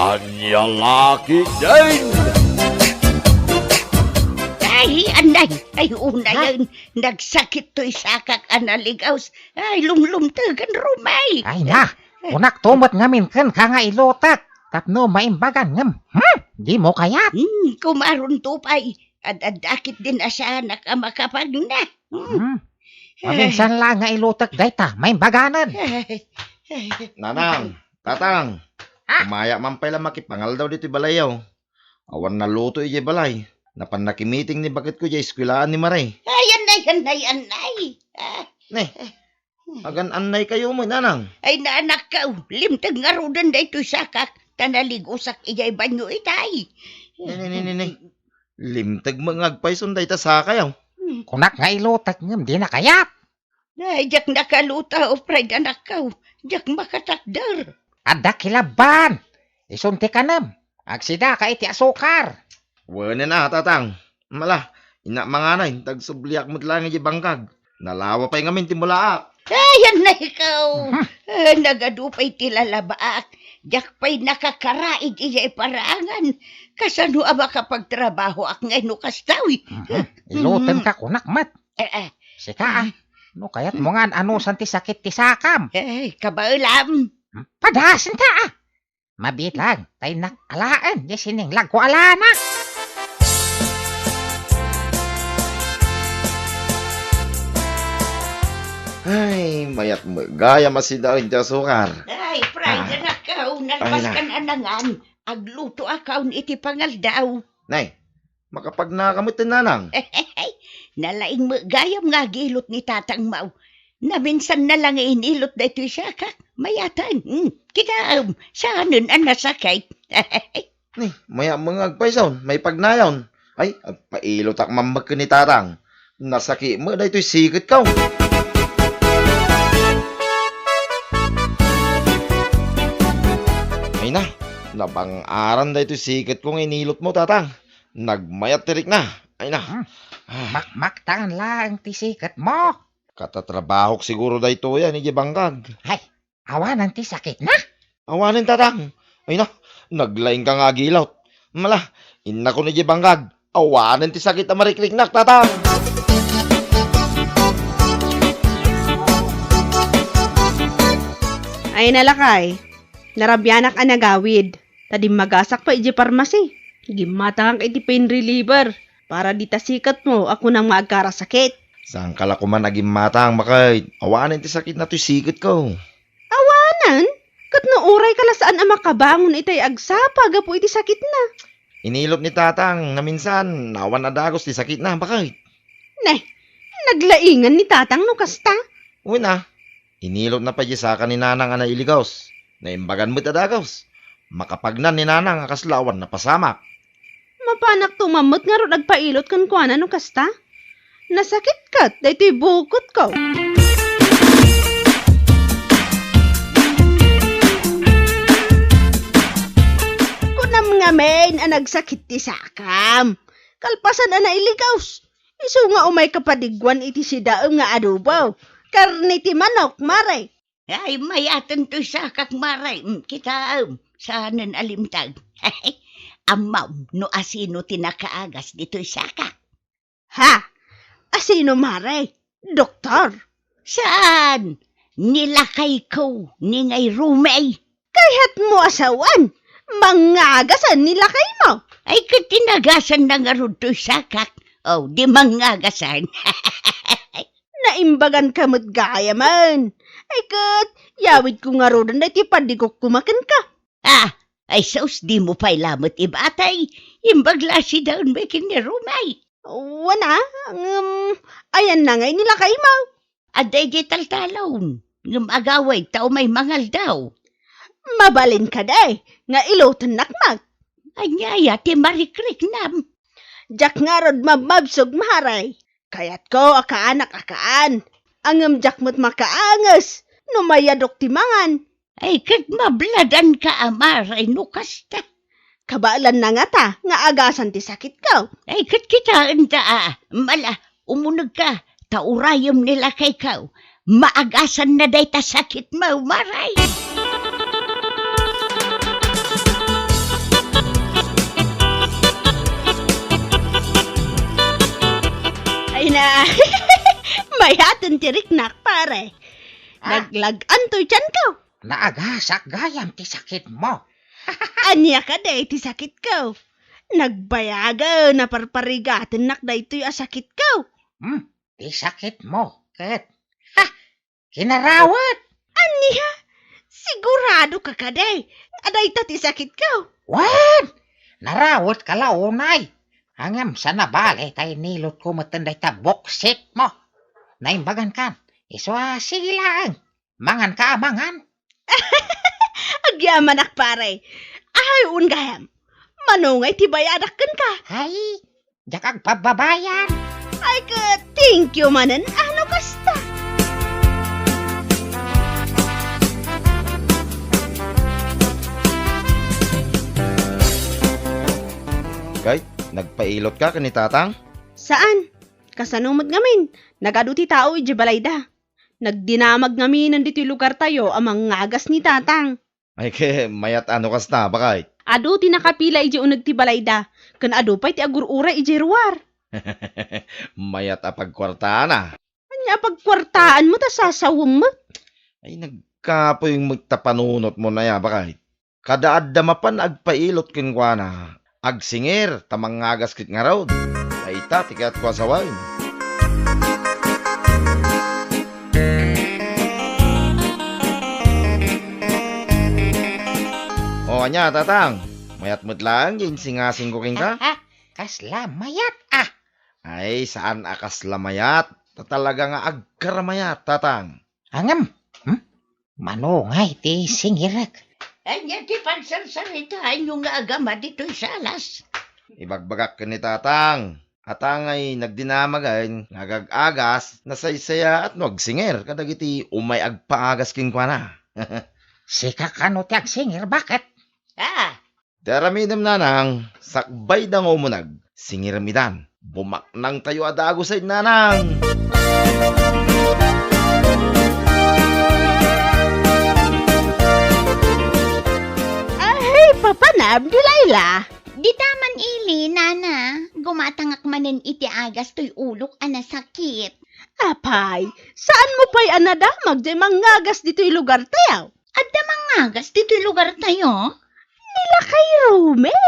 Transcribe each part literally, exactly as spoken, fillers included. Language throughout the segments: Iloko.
Ania la ketdin? Ay, anay! Ay, unayen, nagsakit toy sakak a naligaws. Ay, lumlumtegen, Romay. Ay na, kunak to met ngamin kenka nga ilutek tapno maimbagan ngem, hmm, dimo kayat. Hmm, kumaron to pay. Ad-adda ketdin a saanak a makapagna. Hmm. Hmm. Maminsan la nga ilutek dayta, maimbaganen. Nanang, tatang, Ha? Umaya man pay la makipangaldaw ditoy balayyo. Awan naluto idiay balay. Napan nakimiting ni baketko idiay eskuelaan ni Mare. Ay, anay, anay, anay. Ah. Ne, agan-annaykayo met, nanang. Ay, naanakko, limteg ngaruden daytoy sakak, ta naligusak idiay banyo itay. Ne, ne, ne, ne, ne. Limteg met nga agpayson dayta sakayo. Hmm. Kunak nga ilutek ngem dina kayat. Ay, diak nakaluta, Opray, anakko. Diak makatakder. Adda kilabban. Isun ti kanem. Agsidaka iti asukar. Wen a, tatang. Mala, innak manganay, ta agsubliak met laeng idiay bangkag. Nalawa pay ngamin ti mulaak. Ay, annayko. Mhm. Eh, nagadu pay ti lalabaak. Diak pay nakakaraid idiay paraangan. Kasano a makapagtrabahoak ngay no kasta, wi? Mhm. Ilutenka kunak met. Eh, eh. Sika, ah. No kayatmo nga an-anusan ti sakit ti sakam. Eh, kabaelam. Hmm? Padasen ta, ah. Mabiit lang, ta innak alaen, di sininglag ko alana. Ay, mayat met gayam a sidaen ti asukar. Ay, Pray, Ah. anakko, Ay, nalpas na. kan anangan. Aglutoakon iti pangaldaw. Nay, makapagnaka met, nanang. Nalaing met gayam nga agilot ni tatangmo. Naminsanna la nga inilot daytoy sakak. Mayaten. Hmm, kitaem, saanen a nasakit. Ni, mayat met nga agpayson, maipagnayon. Ay, agpailotak man met ken ni tatang. Nasakit met daytoy siketko. Ay na, nabang-aran daytoy siketko nga inilotmo, tatang. Nagmayat ti rikna. Ay na. Hmm. Ah. Makmaktan laeng ti siketmo. Katatrabahok siguro daytoy a idiay bangkag. Hay, awanen ti sakitna? Awanen, tatang. Ay na, naglaingka nga agilot. Mala, innakon idiay bangkag. Awanen ti sakit a marikriknak, tatang. Ay na, lakay. Narabianak a nagawid, ta dimmagasak pay idiay parmasi. Gimmatangak iti pain reliever para dita siketmo a kunam nga agkarasakit. Saanka la koman a gimmatang, baket. Awanen ti sakitna toy siketko. Awanen? Ket no urayka la saan a makabangon itay agsapa gapu iti sakitna. Inilot ni tatang, naminsan, awan a dagus ti sakitna, baket. Ne, naglaingan ni tatang no kasta? Wen a, inilotna pay diay saka ni nanang a nailigaws. Naimbagan met a dagus. Makapagnan ni nanang a kasla awan napasamak. Mapanakto man met ngarud agpailot kenkuana no kasta? Nasakit ket daytoy bukotko. Kunam ngamin a nagsakit ti sakam. Kalpasan a nailigaws. Isu nga umayka padiguan iti sidaem nga adobo. Karne ti manok, Mare. Ay, mayaten toy sakak, Mare. Mm, kitaem, saanen a limteg. Ammom no asino ti nakaagas ditoy sakak? Ha? Asino, Mare? Doktor? Saan? Ni lakayko, ni ngay Romay. Kayatmo a sawen, mangngagasen ni lakaymo. Ay, ket ti nagasanna ngarud toy sakak. Oh, di mangngagasen. Naimbaganka met gayamen. Ay ket, yawidko ngaruden daytoy padigukko kenka. Ah, ay sus, dimo pay lamet ibatay. Imbag la a sidaenmi ken ni Romay. Wen a, ngem, ayanna ngay ni lakaymo? Adda idiay taltalon, ngem agawid ta umay mangaldaw. Mabalin kadi nga ilutennak met? Ania aya ti marikriknam? Diak ngarud mabmabsog, Mare. Kayatko a kaanak a kaan. Ngem diak met makaanges no mayadok ti mangan. Ay, ket mabladanka a Mare no kasta. Kabaelanna ngata nga agasan ti sakitko. Ay, ket kitaenta a, mala, umunegka, ta urayem ni lakayko. Maagasanna dayta sakitmo, Mare. Ti riknak, pare. Ah. Naglag-an toy tianko. Naagasak gayam ti sakitmo. Ania kadi ti sakitko? Nagbayagen a parparigatennak daytoy a sakitko. Hmm, ti sakitmo, ket, ha, kinarawet. Ania? Sigurado ka kadi a dayta ti sakitko? Wen, narawet ka la unay. Ngem saan a bale ta inilotko metten dayta buksitmo. Naimbagan kan, isu a sige laeng. Mangan ka a mangan. Agyamanak, pare. Ay, un gayam. Mano ngay ti bayadak kenka? Ay, diak agpabbabayan. Ay, ket thank you manen, ano kasta? Kay, nagpailot ka ken ni Tatang? Saan? Kasano met ngamin? Nagadu ti tao idiay balayda. Nagdinamag ngamin ditoy lugartayo a mangngagas ni Tatang. Ay, ket mayat a no kasta, baket? Adu ti nakapila idiay uneg ti balayda, ken adu pay ti agur-uray idiay ruar. Mayat a pagkuartaan a. Ania a pagkuartaanmo ta sasawem met? Ay, nagkapuy met ta panunotmon aya, baket? Kada adda mapan agpailot kenkuana, agsingir ta mangngagas ket ngarud. Dayta ti kayatko a sawen. O, ania, Tatang? Mayat met laeng ti insingasingko kenka? Ha? Ha? Kasla mayat, ah! Ay, saan a kasla mayat. Ta talaga nga agkaramayat, Tatang. Ngem, hmm? Mano ngay ti singirek? Ania ti pagsarsaritaanyo nga agama ditoy salas? Ibagbagak ken ni Tatang. Ata ngay nagdinamagen nga agag-agas, nasaysayaat no agsingir kadagiti umay agpaagas kenkuana. Sika kano ti agsingir, baket? Ah, Ti aramidem, nanang, sakbay da nga umuneg, singirem idan. Bumaknangtayo a dagusen, nanang! Ay, papanam, Delilah! Dita man ili, nana, gumatangak manen iti agas toy ulok a nasakit. Apay, saanmo pay a nadamag diay mangngagas ditoy lugartayo? Adda mangngagas ditoy lugartayo? Ni Lakay Rumi.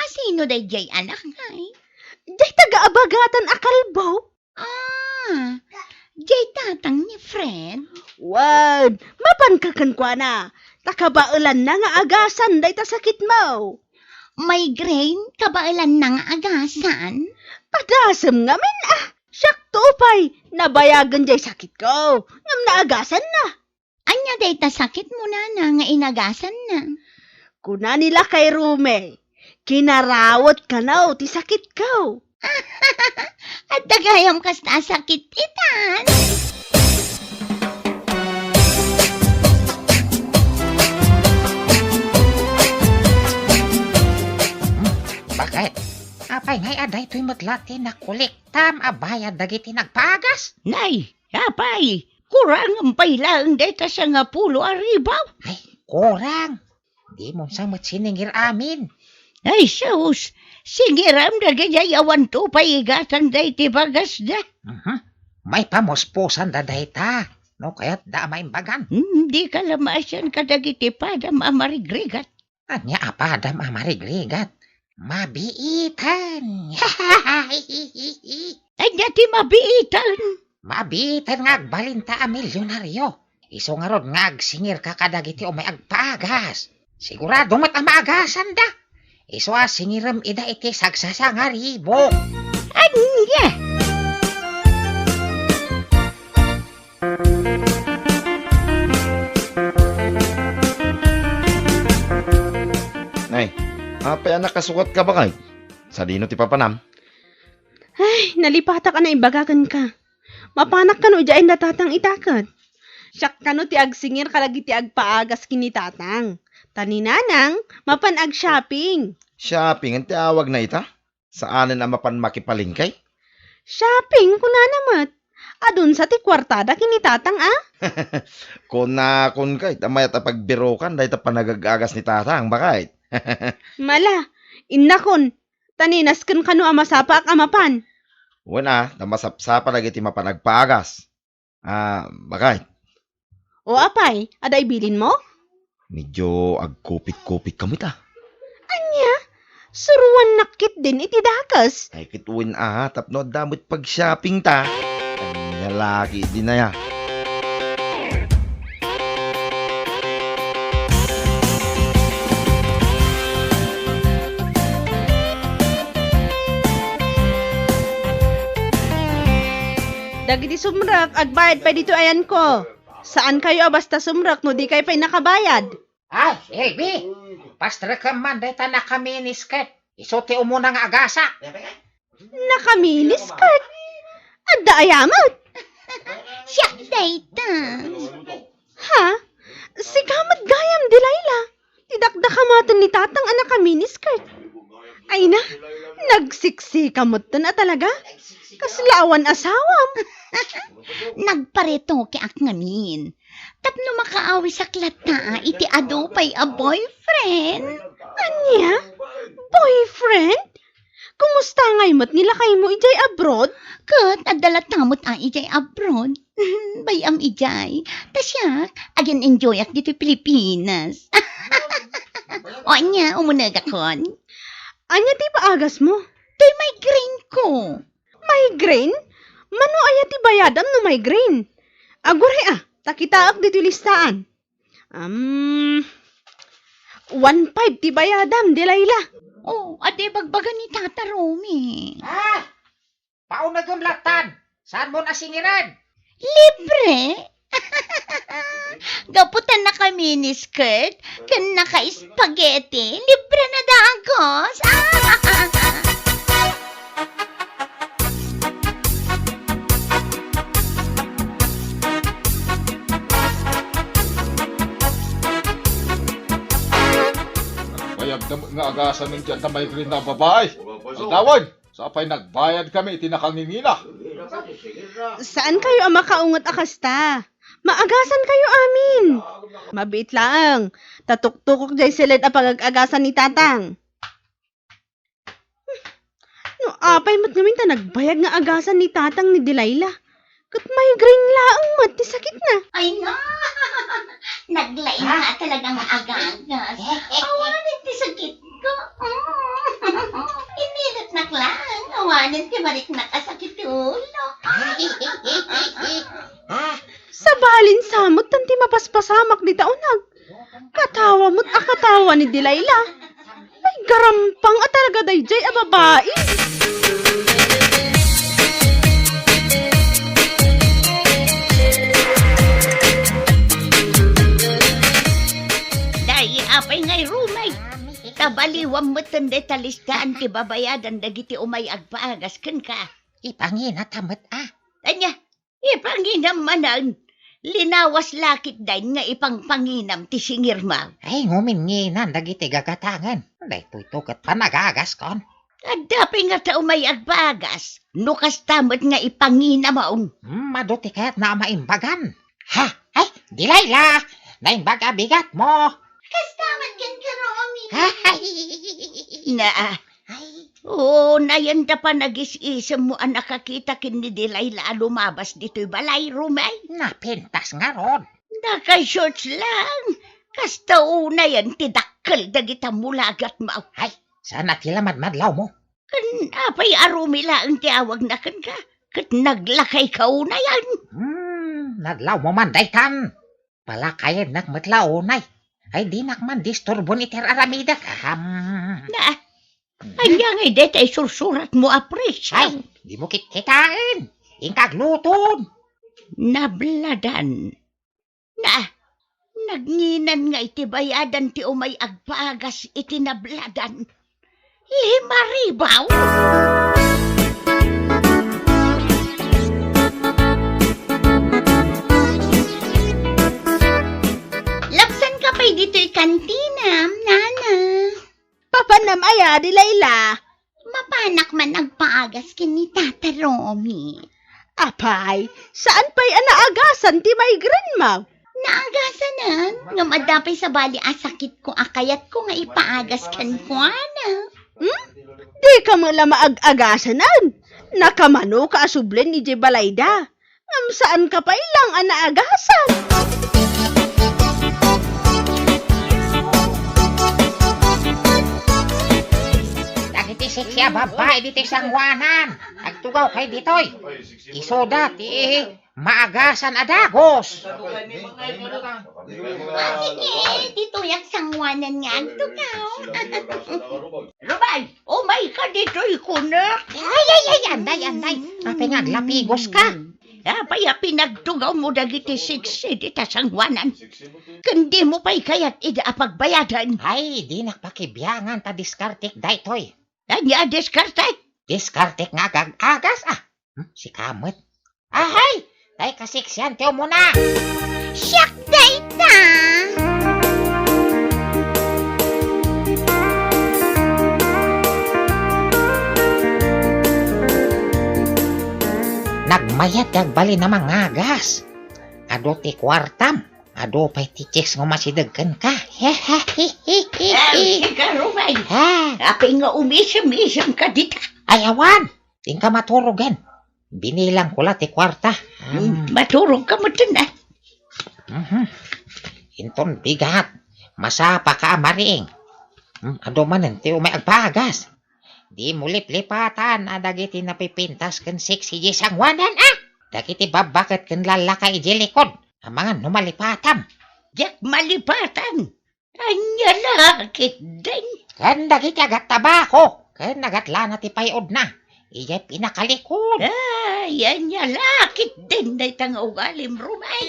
Asino daydiay a nakay? Diay taga-abagatan a kalbo. Ah, diay tatang ni Fred? Wen, mapanka kenkuana. Ta kabaelanna nga agasan dayta sakitmo. Migraine, kabaelanna nga agasan? Padasem ngamin, ah. Siakto pay, nabayagen diay sakitko, ngem naagasanna. Ania dayta sakitmo, nana, nga inagasanna? Kuna ni Lakay Rumi, kinarawet kano ti sakitko. Adda gayam kasta a sakit itan? Hmm, baket? Apay ngay a daytoy met la ti nakuliktam a bayad dagiti nagpaagas? Nay, apay, kurangem pay laeng dayta sangapulo a ribu? Ay, kurang. Dimo sa met siningir amin. Ay, sus, singirem dagiti awan to pay igasan dayta bagasda. Mhm. Maipamuspusanda dayta, no kayatda a maimbagan. Hmm, dika la maasian kadagiti padam a marigrigat. Ania a padam a marigrigat? Mabiiten. Ania ti mabiiten? Mabiiten nga agbalinta a milionario. Isu ngarud nga agsingirka kadagiti umay agpaagas. Sigurado met a maagasanda. Isu a singirem ida iti sagsasangaribu. Ania? Nay, apay a nakasukatka, baket? Sadino ti papanam? Ay, nalipatak a naimbaga kenka. Mapanak kano idiay inda tatang ita ket? Siak kano ti agsingir kadagiti agpaagas ken ni tatang. Ta ni nanang, mapan ag-shopping. Shopping ti awagna ita? Saanen a mapan makipalengke? Shopping, kunana met. Adun sa ti kuartada ken ni tatang, a? Kunakon kay, ta mayat a pagbirokan dayta panagag-agas ni tatang, baket? Mala, innakon, ta ni nasken kano a masapaak a mapan. Wen a, ta masapsapa dagiti mapan agpaagas. Ah, bakay? O apay, adda ibilinmo? Medyo agkupit-kupit kamo ita. Ania? Suroannak ketdin iti dakes. Ay, ket wen a, tapno adda met pag-shopping ta. Ania la ketdin aya? Dagiti sumrek, agbayad pay ditoy ayanko. Saankayo a basta sumrek no dikay pay nakabayad. Ay, Elvi, pastrekem man dayta naka-miniskirt. Isu ti umuna nga agasak. Naka-miniskirt? Adda aya met? Siak dayta. Ha? Sika met gayam, Delilah. Ti dakdakamaten ni Tatang a naka-miniskirt. Ay na, nagsiksika metten a talaga. Kasla awan asawam. Nagparetokeak ngamin. Tapno makaawisak latta iti adu pay a boyfriend. Ania? Boyfriend? Kumusta ngay met ni lakaymo idiay abroad? Ket adda latta met a idiay abroad. Bay-am idiay. Ta siak, agen-enjoyak ditoy Pilipinas. O ania, umunegakon? Ania ti paagasmo? Toy migraine ko. Migraine? Mano aya ti bayadam no migraine? Aguray a, ta kitaek ditoy listaan. Um, one five ti bayadam, Delilah. Oh, adi bagbaga ni Tata Romy. Ah! Paunegem lattan. Saanmo a singiren? Libre? Gapu ta naka-miniskirt ken naka-spaghetti, libre na dagos. Bayag na nga agasan ng tiyan ta migraine na babae. Aldawan, sa pay nagbayad kami iti nakangingina. Saankayo a makaunget a kasta? Maagasankayo amin. Mabiit laeng. Ta tuktukok jay siled a pagag-agasan ni Tatang. No apay met ngamin ta nagbayag nga agasan ni Tatang ni Delilah. Ket migraine laeng met ti sakitna. Ay na! Naglaing nga talaga nga agagas. Awanen ti sakitko. Mm. Inilotnak laeng. Awanen ti mariknak a sakit ti ulo. Sabalin sa met tan ti mapaspasamak dita uneg. Katawa met a katawa ni Delilah. Ay, garampang a talaga daydiay a babai. Daydi apay ngay Romy. Ta baliwam met dayta listaan ti babayadan dagiti umay agpaagas kenka. Ipanginata met a. Ania? Ipanginam manen. Linawas la ketdin nga ipangpanginam ti singirmo. Ay, nguminginan dagiti gagatangen. Daytoyto ket panagagaskon. Adda pay ngata umay agpaagas. No kasta met nga ipanginamon. Hmm, adu ti kayatna a maimbagan. Ha? Ay, Delilah! Naimbag a bigatmo! Kasta met kenka, Romy. Ay! Na, Ay. Unayen ta panagis-isemmo a nakakita ken ni Delilah a lumabas ditoy balay, Romy. Napintas ngarud. Naka-shorts lang. Kasta unayen ti dakkel dagita mulagatmo. Ay, saan a ti la madmadlawmo? Ken apay a Romy laeng ti awagna kenka? Ket naglakayka unayen. Hmm, nadlawmo man daytan. Palakayennak met la unay. Ay, dinak man disturbon iti ar-aramidek. Ahem. Na, ania ngay dayta isursuratmo a presyo? Ay, dimo kitkitaen. Inka agluton. Nabladan. Na, nagnginan nga iti bayadan ti umay agpaagas iti nabladan. Lima ribu? Labsanka pay ditoy kantinam, nana. Papanam aya, Delilah? Mapanak man agpaagas ken ni Tata Romy. Apay, saan pay a naagasan ti migraine-mo? Naagasanen, ngem adda pay sabali a sakitko a kayatko nga ipaagas kenkuana. Hmm? Dika met la maag-agasanen? Nakamanoka a sublen idiay balayda, ngem saanka pay lang a naagasan. Dagiti sexy a babbai ditoy sangoanan, agtugawkay ditoy. Isuda ti maagasan a dagus. Ah, sige, ditoy a sangoanan nga agtugaw. Rumay, umayka ditoy kunak. Ay, ay, ay, anday, anday. Apay nga aglapigoska? Apay a pinagtugawmo dagiti sexy dita sangoanan? Ken dimo pay kayat ida a pagbayadan? Ay, dinak pakibiangan ta diskartek daytoy. Ania a diskartek? Diskartek nga agag-agas, ah. Hmm, sika met. Ahay! Tay kaseksian ti umuna. Siak dayta! Nagmayat ti agbalin a mangagas. Adu ti kuartam. Adu pay ti chicks nga umasideg kenka. Ay, sika, Rumay. Ha? Apay nga umisem-isem ka dita? Ay, awan. Inka maturogen. Binilangko la ti kuarta. Hmm, maturog ka met, ah. Mhm. Inton bigat, masapaka a mariing. Hmm, adu manen ti umay agpagas. Dimo liplipatan a dagiti napipintas ken sexy idiay sangoanan, ah! Dagiti babba ket ken lallaka idiay likod. Amangan no malipatam. Diak malipatan. Ania la ketdin? Ken dagiti agattabako, ken agatlana ti pay-odna, idiay pinakalikod. Ay, ania la ketdin dayta nga ugalim, Rumay?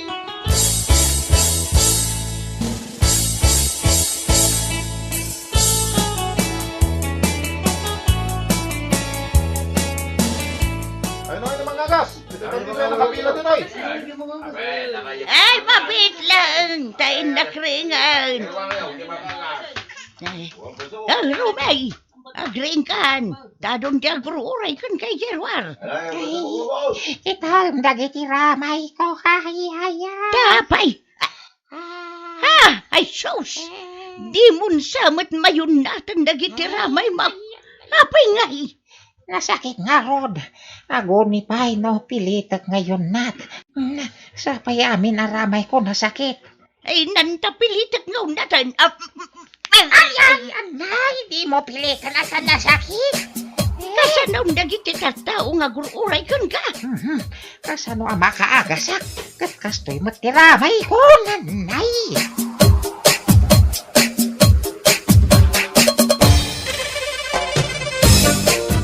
Ay, no, ay, mangagas! Ito, ito, ito, nakapila dito, eh. Ay, mabit lang! Tain na kringan! Ay, ah, Rumay! Agringan! Dadun ti agruray ken kay Gerwar! Ay, itam dagiti ramay ko, kahiyaya! Tapay! Ah! Ha! Ay, sus! Di mo sa met mayunnaten dagiti ramay mo. Apay ngay? Nasakit ngarud. Aguni pay no pilitek nga yunnat. Mm, sapay amin a ramay ko nasakit. Ay, nanta pilitek nga unnaten. Ah, mm, mm, mm. Ay, ay, anay, di mo pilitan a saan nasakit. Kasano dagiti tattao nga agur-uray kenka? Mhm. Kasano a makaagasak? Ket kastoy met ti ramay ko, nanay.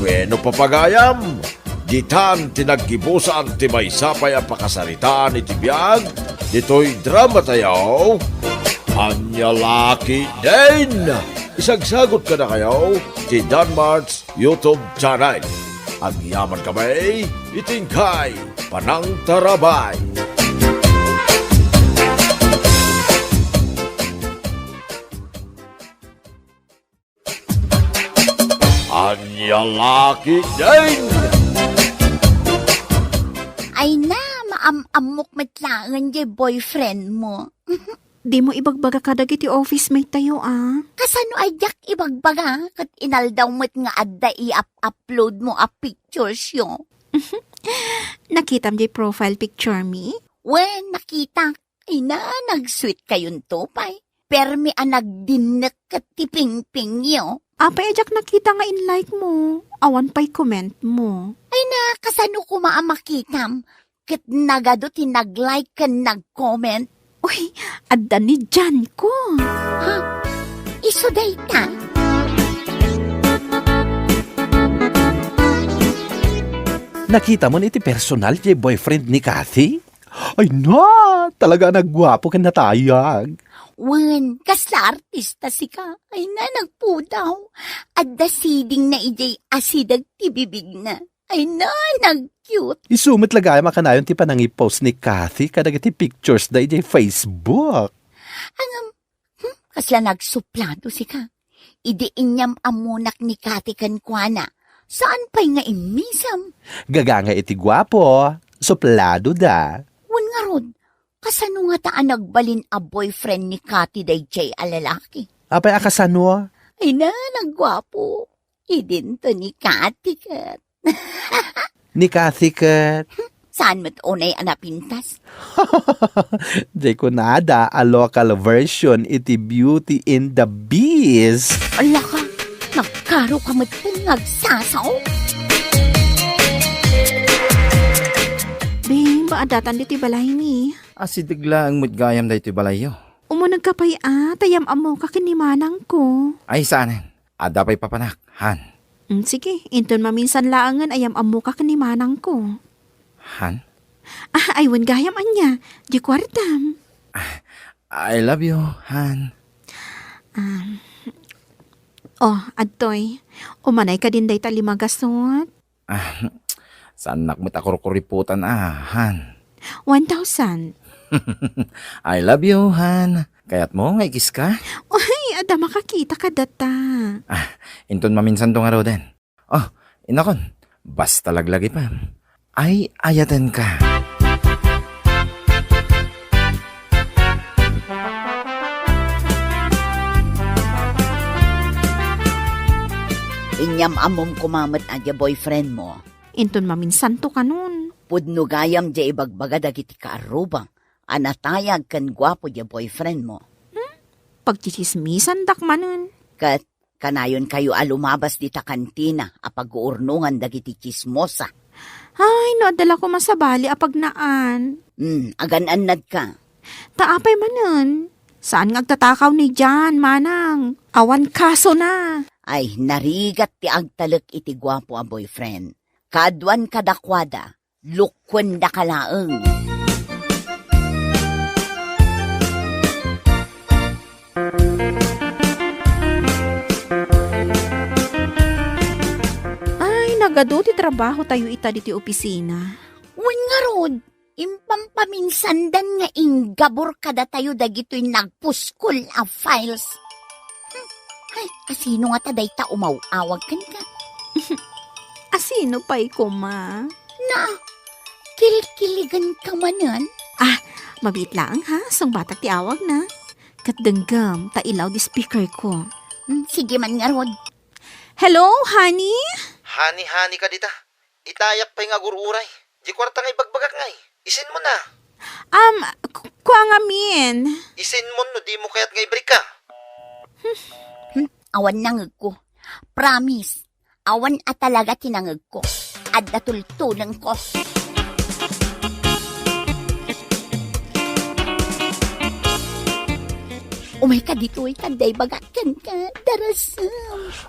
Bueno, papagayam, ditan ti naggibusan ti maysa pay a pakasaritaan iti biag ditoy drama tayo, Ania La Ketdin. Isagsagut kadakayo ti Danmart's YouTube channel. Agyaman kami iti inkay panangtarabay. Ania La Ketdin! Ay na, maam-ammok met laeng diay boyfriend mo. Dimo ibagbaga kadagiti office mate tayo, a? Kasano a diak ibagbaga ket inaldaw met nga adda i-up-upload mo a pictures yo? Nakitam diay profile picture mi? Wen, nakita. Ay na, nag-sweet kayonto pay. Permi a nagdinnek ket ti pingping yo. Apay a diak nakita nga in-like mo? Awan pay comment mo. Ay na, kasano koma a makitam? Ket nagadu ti nag-like ken nag-comment. Uy, adda ni Jan ko. Ha? Isu dayta? Nakita mo iti personal ti boyfriend ni Kathy? Ay na, talaga a nagguapo ken natayag. Wen, kasla artista sika. Ay na, nagpudaw. Adda siding na idiay asideg ti bibigna. Ay na, nag-cute. Isu met la gayam a kanayon ti panangipost ni Kathy kadagiti pictures da idiay Facebook. Ngem, hmm, kasla nagsuplado sika. Idi inyam-ammonak ni Kathy kenkuana, saan pay nga immisem? Gagangay iti guapo, suplado da. Wen ngarud, kasano ngata a nagbalin a boyfriend ni Kathy daydiay a lalaki? Apay a kasano? Ay na, nagguapo. Idinto ni Kathy ket. Ni Kathy ket. Saan met unay a napintas? Di kunada a local version iti Beauty and the Beast. Ala ka, nagkaro ka met nga agsasao. Babe, addatan ditoy balay mi. Asideg laeng met gayam daytoy balayyo. Umunegka pay a, ta yam-ammoka ken ni manangko. Ay, saanen. Adda pay papanak, han. Mm, sige, inton maminsan laengen a yam-ammoka ken ni manangko. Han? Ah, ay, wen gayam ania, di kuartam. Ah, I love you, han. Um, oh, adtoy. Umanay ka din dayta lima gasut? Ah, saannak met a kurkuriputan, ah, han. One thousand. I love you, han. Kayatmo nga i-kiss ka? Uy, adda makakita kadata. Ah, inton maminsanto ngaruden. Oh, inakon, basta laglagipem. Ay, ayaten ka. Inyam-ammom koma met a dia boyfriend mo. Inton maminsanto kanon. Pudno gayam dia ibagbaga dagiti kaarrubang a natayag ken guapo dia boyfriend mo. Hmm? Pagtsitsismisandak manen. Ket kanayonkayo a lumabas dita kantina a paguurnongan dagiti tsismosa. Ay, no adda la koma sabali a pagnaan. Hmm, agan-annadka. Ta apay manen? Saan nga agtatakaw ni Jan, manang? Awan kasona. Ay, narigat ti agtalek iti guapo a boyfriend. Kaaduan kadakuada, lukkuendaka laeng. Ay, nagadu ti trabahotayo ita ditoy opisina. Wen ngarud, impampaminsandan nga inggabur kadatayo dagitoy nagpuskol a files. Hmm. Ay, asino ngata dayta umaw-awag kenka? Asino pay koma? Na, kilkiligenka manen? Ah, mabiit laeng ha, sungbatak ti awagna. Ket denggem, ta i-loudspeaker ko. Hmm, sige man ngarud. Hello, honey? Honey, honey ka dita. Itayak pay nga agur-uray. Di kuarta nga ibagbagak ngay. Isin mo na. Um, ku-, kua ngamin. Isin mo no di mo kayat nga ibrik ka. Hmm, awan nangegko. Promise. Awan a talaga ti nangegko. Adda tultulengko. Umayka ditoy, ta adda ibagak kenka, darasem.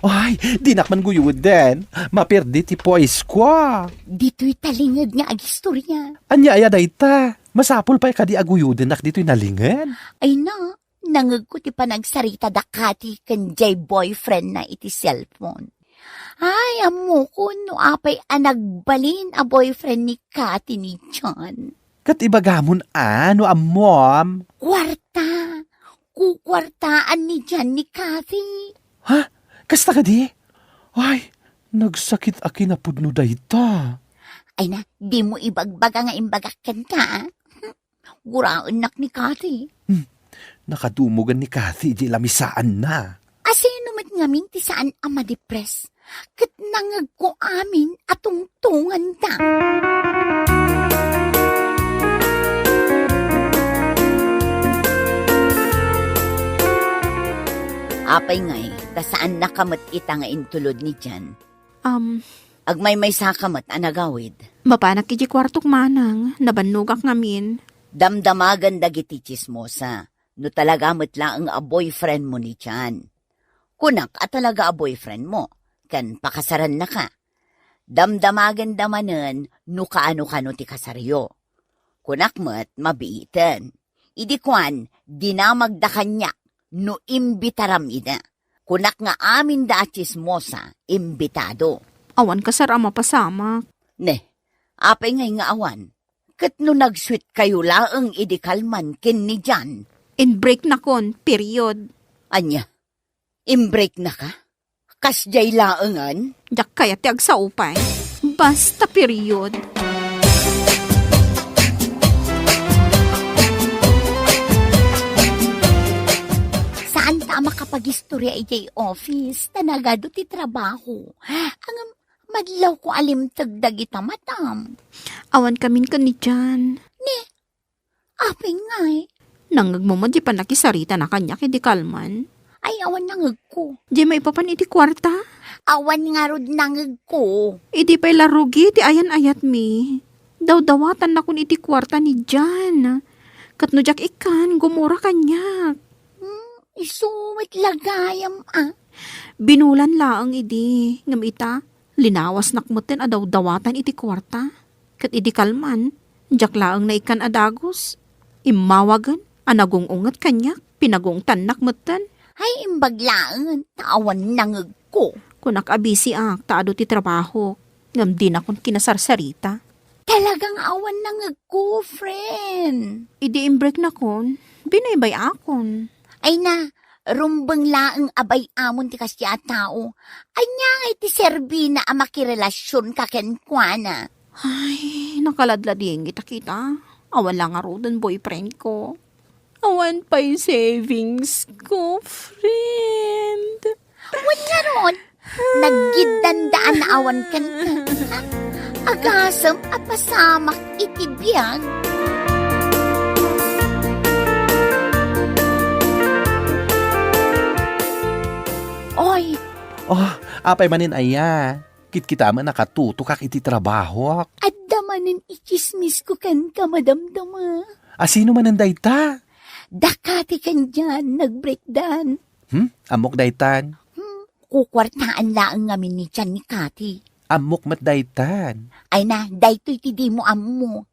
Ay, dinak man guyuden. Maperdi ti poise ko. Ditoy talinged nga agistorya. Ania aya dayta? Masapul pay kadi a guyudennak ditoy nalinged? Ay na, nangegko ti panagsarita da Kati ken jay boyfriend na iti cellphone. Ay, ammokon no apay a nagbalin a boyfriend ni Kati ni John. Ket ibagamon a no ammom. Kuarta. Kukuartaan ni John ni Kati. Ha? Kasta kadi? Ay, nagsakit a kinapudno dayta. Ay na, di mo ibagbaga nga imbagak kenka, ah. Guraennak ni Kati. Hmm. Nakadumugan ni Kati di lamisaanna. Asino met ngamin ti saan a madepres? Ket nangegko amin a tungtunganda. Apay ngay, ta saannaka met ita nga intulod ni Jan? Um, Agmaymaysaka met a nagawid. Mapanak iti kuartok manang, nabannogak ngamin. Damdamagan dagiti tsismosa, no talaga met laeng a boyfriend mo ni Jan. Kunak a talaga a boyfriend mo, ken pakasarannaka. Damdamagenda manen no kaano-kano ti kasaryo. Kunak met mabiiten. Idi kuan, dinamagda kaniak no imbitaram ida. Kunak nga aminda a tsismosa, imbitado. Awan kasar a mapasamak. Ne, apay ngay nga awan? Ket no nagsuitkayo laeng idi kalman ken ni Jan? Inbreaknakon, period. Ania? Inbreaknaka? Kasdiay laengen? Diak kayat ti agsao pay. Basta, period. Saanta a makapagistorya idiay office, ta nagadu ti trabaho. Ngem, Madlawko a limteg dagita matam. Awan kamin ken ni Jan. Ni, apay ngay? Nangngegmo met di pannakisaritana kaniak idi kalman? Ay, awan nangngegko. Di maipapan iti kuarta? Awan ngarud nangngegko. Idi pay la rugi ti ayan-ayatmi. Dawdawatannakon iti kuarta ni Jan. Ket no diak ikkan, gumura kaniak. Hmm, isu met la gayam, a. Binulan laeng idi, ngem ita, linawasnak metten a dawdawatan iti kuarta. Ket idi kalman, diak laeng naikkan a dagus. Immawagen a nagung-unget kaniak, pinagungtannak metten. Ay, imbag laeng, ta awan nangngegko. Kunak a bisiak, ta adu ti trabahok. Ngem dinakon kinasarsarita. Talaga nga awan nangngegko, friend. Idi imbreaknakon, binaybay-akon. Ay na, rumbeng laeng a bay-amon ti kasdiay a tao. Ania ngay ti serbina a makirelasionka kenkuana? Ay, nakaladladingit a kita. Awan la ngaruden boyfriendko. Awan pay savings ko, friend. Wen ngarud, naggiddandaan a awan kenka. Agasem a pasamak iti biag. Oy. Oh, apay manen aya? Kitkitaem a nakatutokak iti trabahok. Adda manen itsismisko kenka, madamdama. A, sino manen dayta? Daka ti ken Jan nagbreakdan. Hmm? Ammok daytan? Hmm, kukuartaan laeng ngamin ni Jan ni Cathy. Ammok met daytan. Ay na, daytoy ti dimo ammo.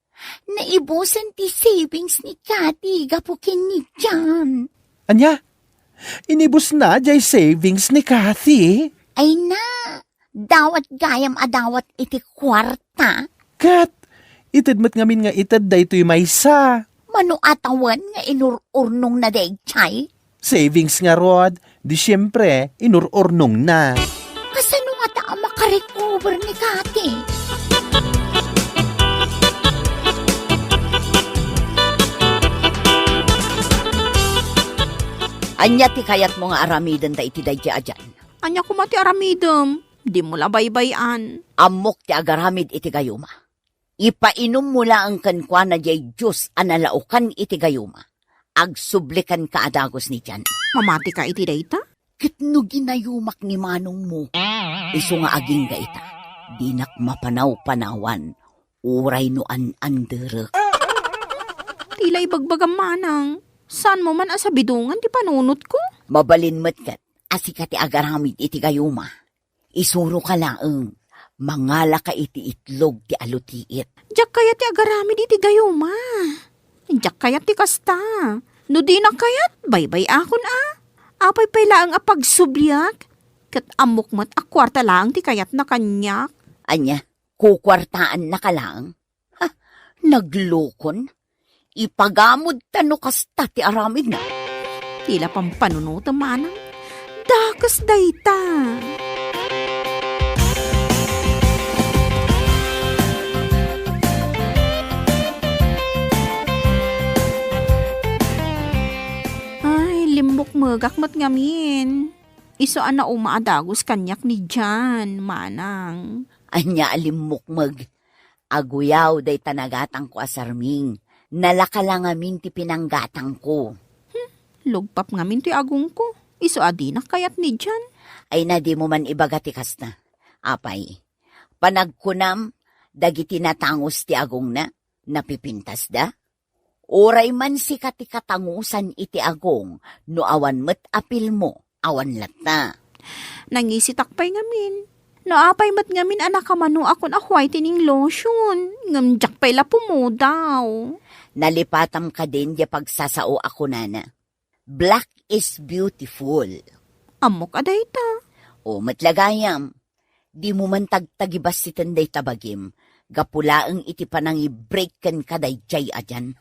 Naibusen ti savings ni Cathy gapu ken ni Jan. Ania? Inibusna jay savings ni Cathy? Ay na, dawat gayam a dawat iti kuarta. Ket, ited met ngamin nga ited daytoy maysa. Mano a tawen nga inur-urnongna dayjay? Savings ngarud, di siempre, inur-urnongna. Kasano ngata a makarecover ni Cathy? Ania ti kayatmo nga aramiden ta iti dayjay a Jan? Ania koma ti aramidem? Dimo la baybay-an. Ammok ti agaramid iti gayuma. Ipainommo laeng kenkuana jay juice a nalaokan iti gayuma. Agsubli kenka a dagus ni Jan. Mamatika iti dayta? Ket no ginayumak ni manongmo, isu nga agingga ita, dinak mapanaw-panawan, uray no an-anderek. Ti la ibagbagam, manang, saanmo man a sabidongan ti panunotko? Mabalin met ket a sika ti agaramid iti gayuma. Isuroka laeng, mangalaka iti itlog ti alutiit. Diak kayat ti agaramid iti gayuma. Diak kayat ti kasta. No dinak kayat, baybay-akon a. Apay pay laeng a pagsubliak? Ket ammok met a kuarta laeng ti kayatna kaniak. Ania, kukuartaannaka laeng? Ha, naglukon? Ipagamodta no kasta ti aramidna. Ti la pampanunotem, manang, dakes dayta. Ay, limmukmegak met ngamin. Isu a nauma a dagus kaniak ni Jan, manang. Ania a limmukmeg? Aguyaw dayta nagatangko a sarming. Nalaka la ngamin ti pinanggatangko. Hmm, lugpap ngamin toy agongko. Isu a dinak kayat ni Jan. Ay na, dimo man ibaga ti kasta. Apay, panagkunam, dagiti natangus ti agongna, napipintasda? Uray man sika ti katangusan iti agong no awan met a pilmo, awan latta. Nangisitak pay ngamin. No apay met ngamin a nakamanoakon a whitening lotion, ngem diak pay la pumudaw. Nalipatam kadin diay pagsasao a kunana, "Black is beautiful." Ammok a dayta. O, met la gayam. Dimo man tagtagibassiten dayta bagim, gapu laeng iti panangibreak kenka dayjay a Jan.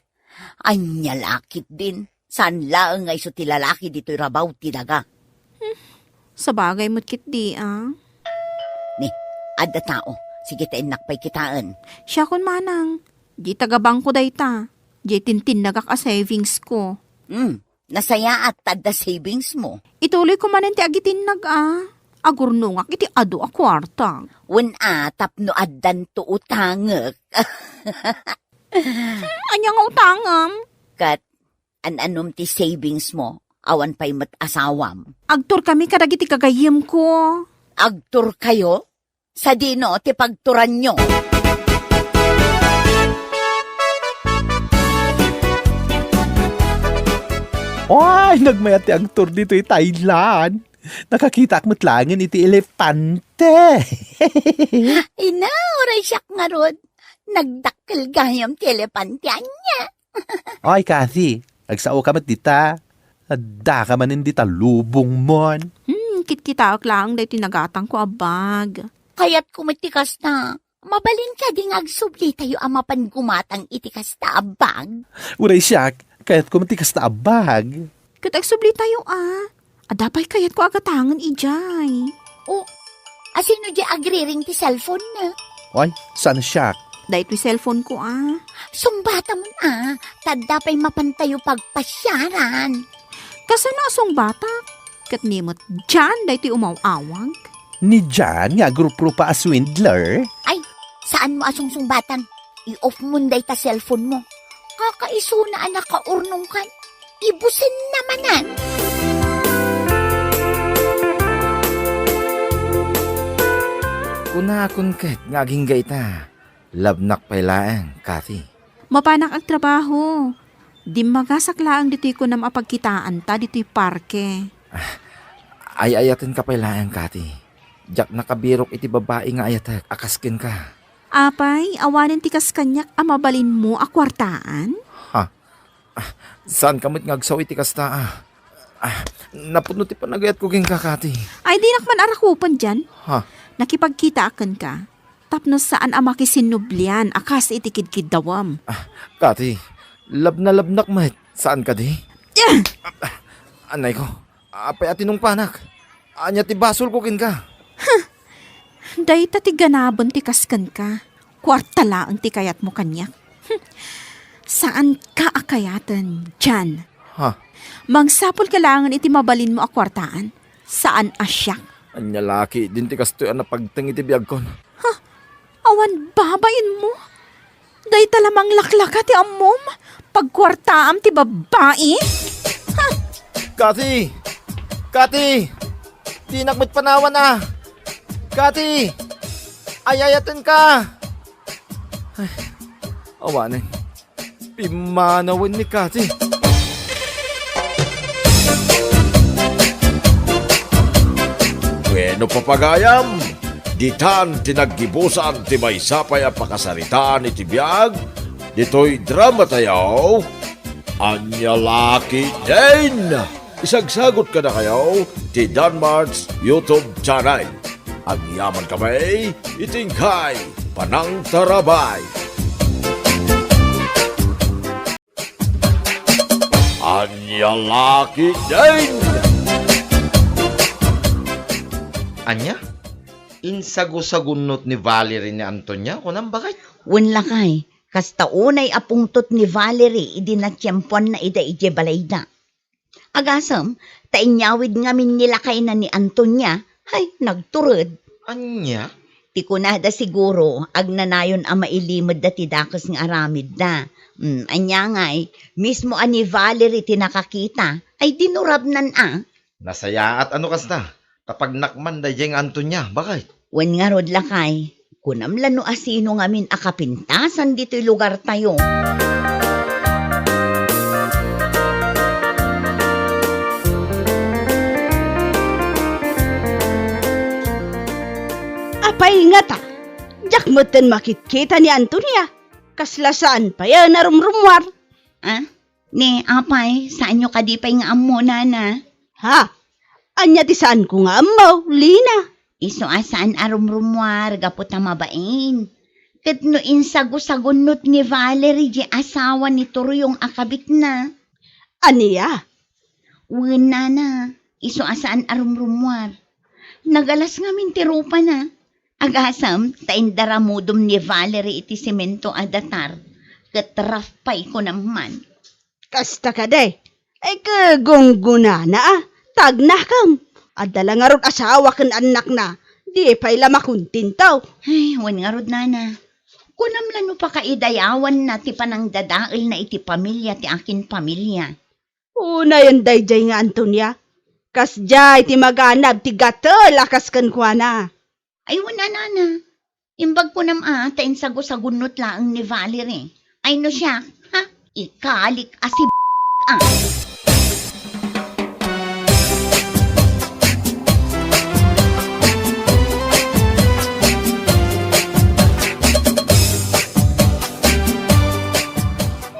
Ania la ketdin, saan laeng nga isu ti lalaki ditoy rabaw ti daga. Hmm, sabagay met ketdi a. Ni, adda tao. Sige ta innak pay kitaen. Siakon manang, di taga-bangko dayta. Di tintinnagak a savings ko. Hmm, nasayaat ta adda savings mo. Ituloy ko manen ti agitinnag a. Agurnongak iti adu a kuarta. Wen a, tapno addanto utangek. Hmm, ania nga utangem? Ket an-anom ti savings mo, awan pay met asawam. Agturkami kadagiti gagayyemko. Agturkayo? Sadino ti pagturanyo? Ay, nagmayat ti agtur ditoy Thailand. Nakakitaak met laengen iti elepante. Ina, uray siak ngarud. Nagdakkel gayam ti elepante ania. Ay, Kathy, agsaoka met dita. Addaka manen dita lubongmon. Hmm, kitkitaek laeng daytoy nagatangko a bag. Kayatko met ti kasta. Mabalin kadi nga agsublitayo a mapan gumatang iti kasta a bag? Uray siak, kayatko met ti kasta a bag. Ket agsublitayo a. Adda pay kayatko a gatangen idiay. O, asino di agriring ti cellphone na? Oy, saan siak? Daytoy cellphone ko a. Sungbatamon a, ta adda pay mapantayo pagpasiaran. Kasano a sungbatak? Ket ni met John daytoy umaw-awag? Ni John nga agruprupa a swindler? Ay, saan mo a sungsungbatan? I-off mon dayta cellphone mo. Kakaisuna a nakaurnongkan. Ibusen na manen. Kunakon ket nga agingga ita. Labnak pay laeng, Kathy. Mapanak agtrabaho. Dimmagasak laeng ditoy kunam a pagkitaanta ditoy parke. Ah, ay-ayatenka pay laeng, Kathy. Diak nakabirok iti babai nga ayatek a kas kenka. Apay, awanen ti kas kaniak a mabalinmo a kuartaan? Ha? Ah, saanka met nga agsao iti kasta, ah. Ah, napudno ti panagayatko kenka, Kathy. Ay, dinak man arakupen dian. Ha? Nakipagkitaak kenka. Tapno saan a makisinnublian a kas iti kidkiddawem. Ah, Kathy, labnalabnak met, saan kadi? Ah! Ah, anay ko, apay a tinungpanak? Ania ti basolko kenka? Huh! Dayta ti ganaben ti kas kenka. Kuarta laeng ti kayatmo kaniak. Hmm. Saanka a kayaten, John. Ha? Mangsapulka laengen iti mabalinmo a kuartaan. Saan a siak. Ania la ketdin ti kastoy a napagteng iti biagkon? Ha? Awan babainmo? Dayta la manglaklaka ti ammom? Pagkuartaam ti babbai? Ha? Kathy! Kathy! Dinak met panawan a! Kathy! Ay-ayatenka! Ay, awanen. Pimmanawen ni Kathy. Bueno, papagayam, ditan ti naggibusan ti maysa pay a pakasaritaan iti biag ditoy drama tayo, Ania La Ketdin. Isagsagot kadakayo ti Danmart's YouTube channel. Agyaman kami iti inkay panangtarabay. Ania La Ketdin! Ania? Insagusagunnot ni Valerie ni Antonia, kunam, baket? Wen lakay, kasta unay a pungtot ni Valerie idi natiempoanna ida idiay balayda. Agasem, ta inyawid ngamin ni lakayna ni Antonia, hay, nagtured. Ania? Ti kunada siguro, agnanayon a mailimed da ti dakes nga aramidda. Mm, ania ngay, mismo a ni Valerie ti nakakita, ay dinurabnan a. Nasayaat a no kasta, ta pagnakman daydiay nga Antonia, baket? Wen ngarud lakay, kunam la no asino ngamin a kapintasan ditoy lugartayo. Apay ngata, diak metten makitkita ni Antonia. Kasla saan pay a narumrumuar. Ah? Ni apay, saanyo kadi pay nga ammo, nana? Ha? Ania ti saanko nga ammo, Lina? Isu a saan a rumrumuar gapu ta mabain. Ket no insagusagunnot ni Valerie diay asawa ni Turuyong a kabitna. Ania? Wen, nana, isu a saan a rumrumuar. Nagalas ngamin ti rupana. Agasem, ta indaramudom ni Valerie iti semento a datar, ket raf pay kunam man. Kasta kadi, ay kagunggunana a, tagnakem. Adda la ngarud asawa ken annakna, di pay la makontento. Ay, wen ngarud, nana. Kunam la no pakaidayawanna ti panangdadaelna iti pamilia ti akin pamilia. Unayen daydiay nga Antonia. Kasdiay ti maganab ti gatel a kas kenkuana. Ay, wen a, nana. Imbag kunam a, ta insagusagunnot laeng ni Valerie. Ay, no siak, ha? Ikalik a si a.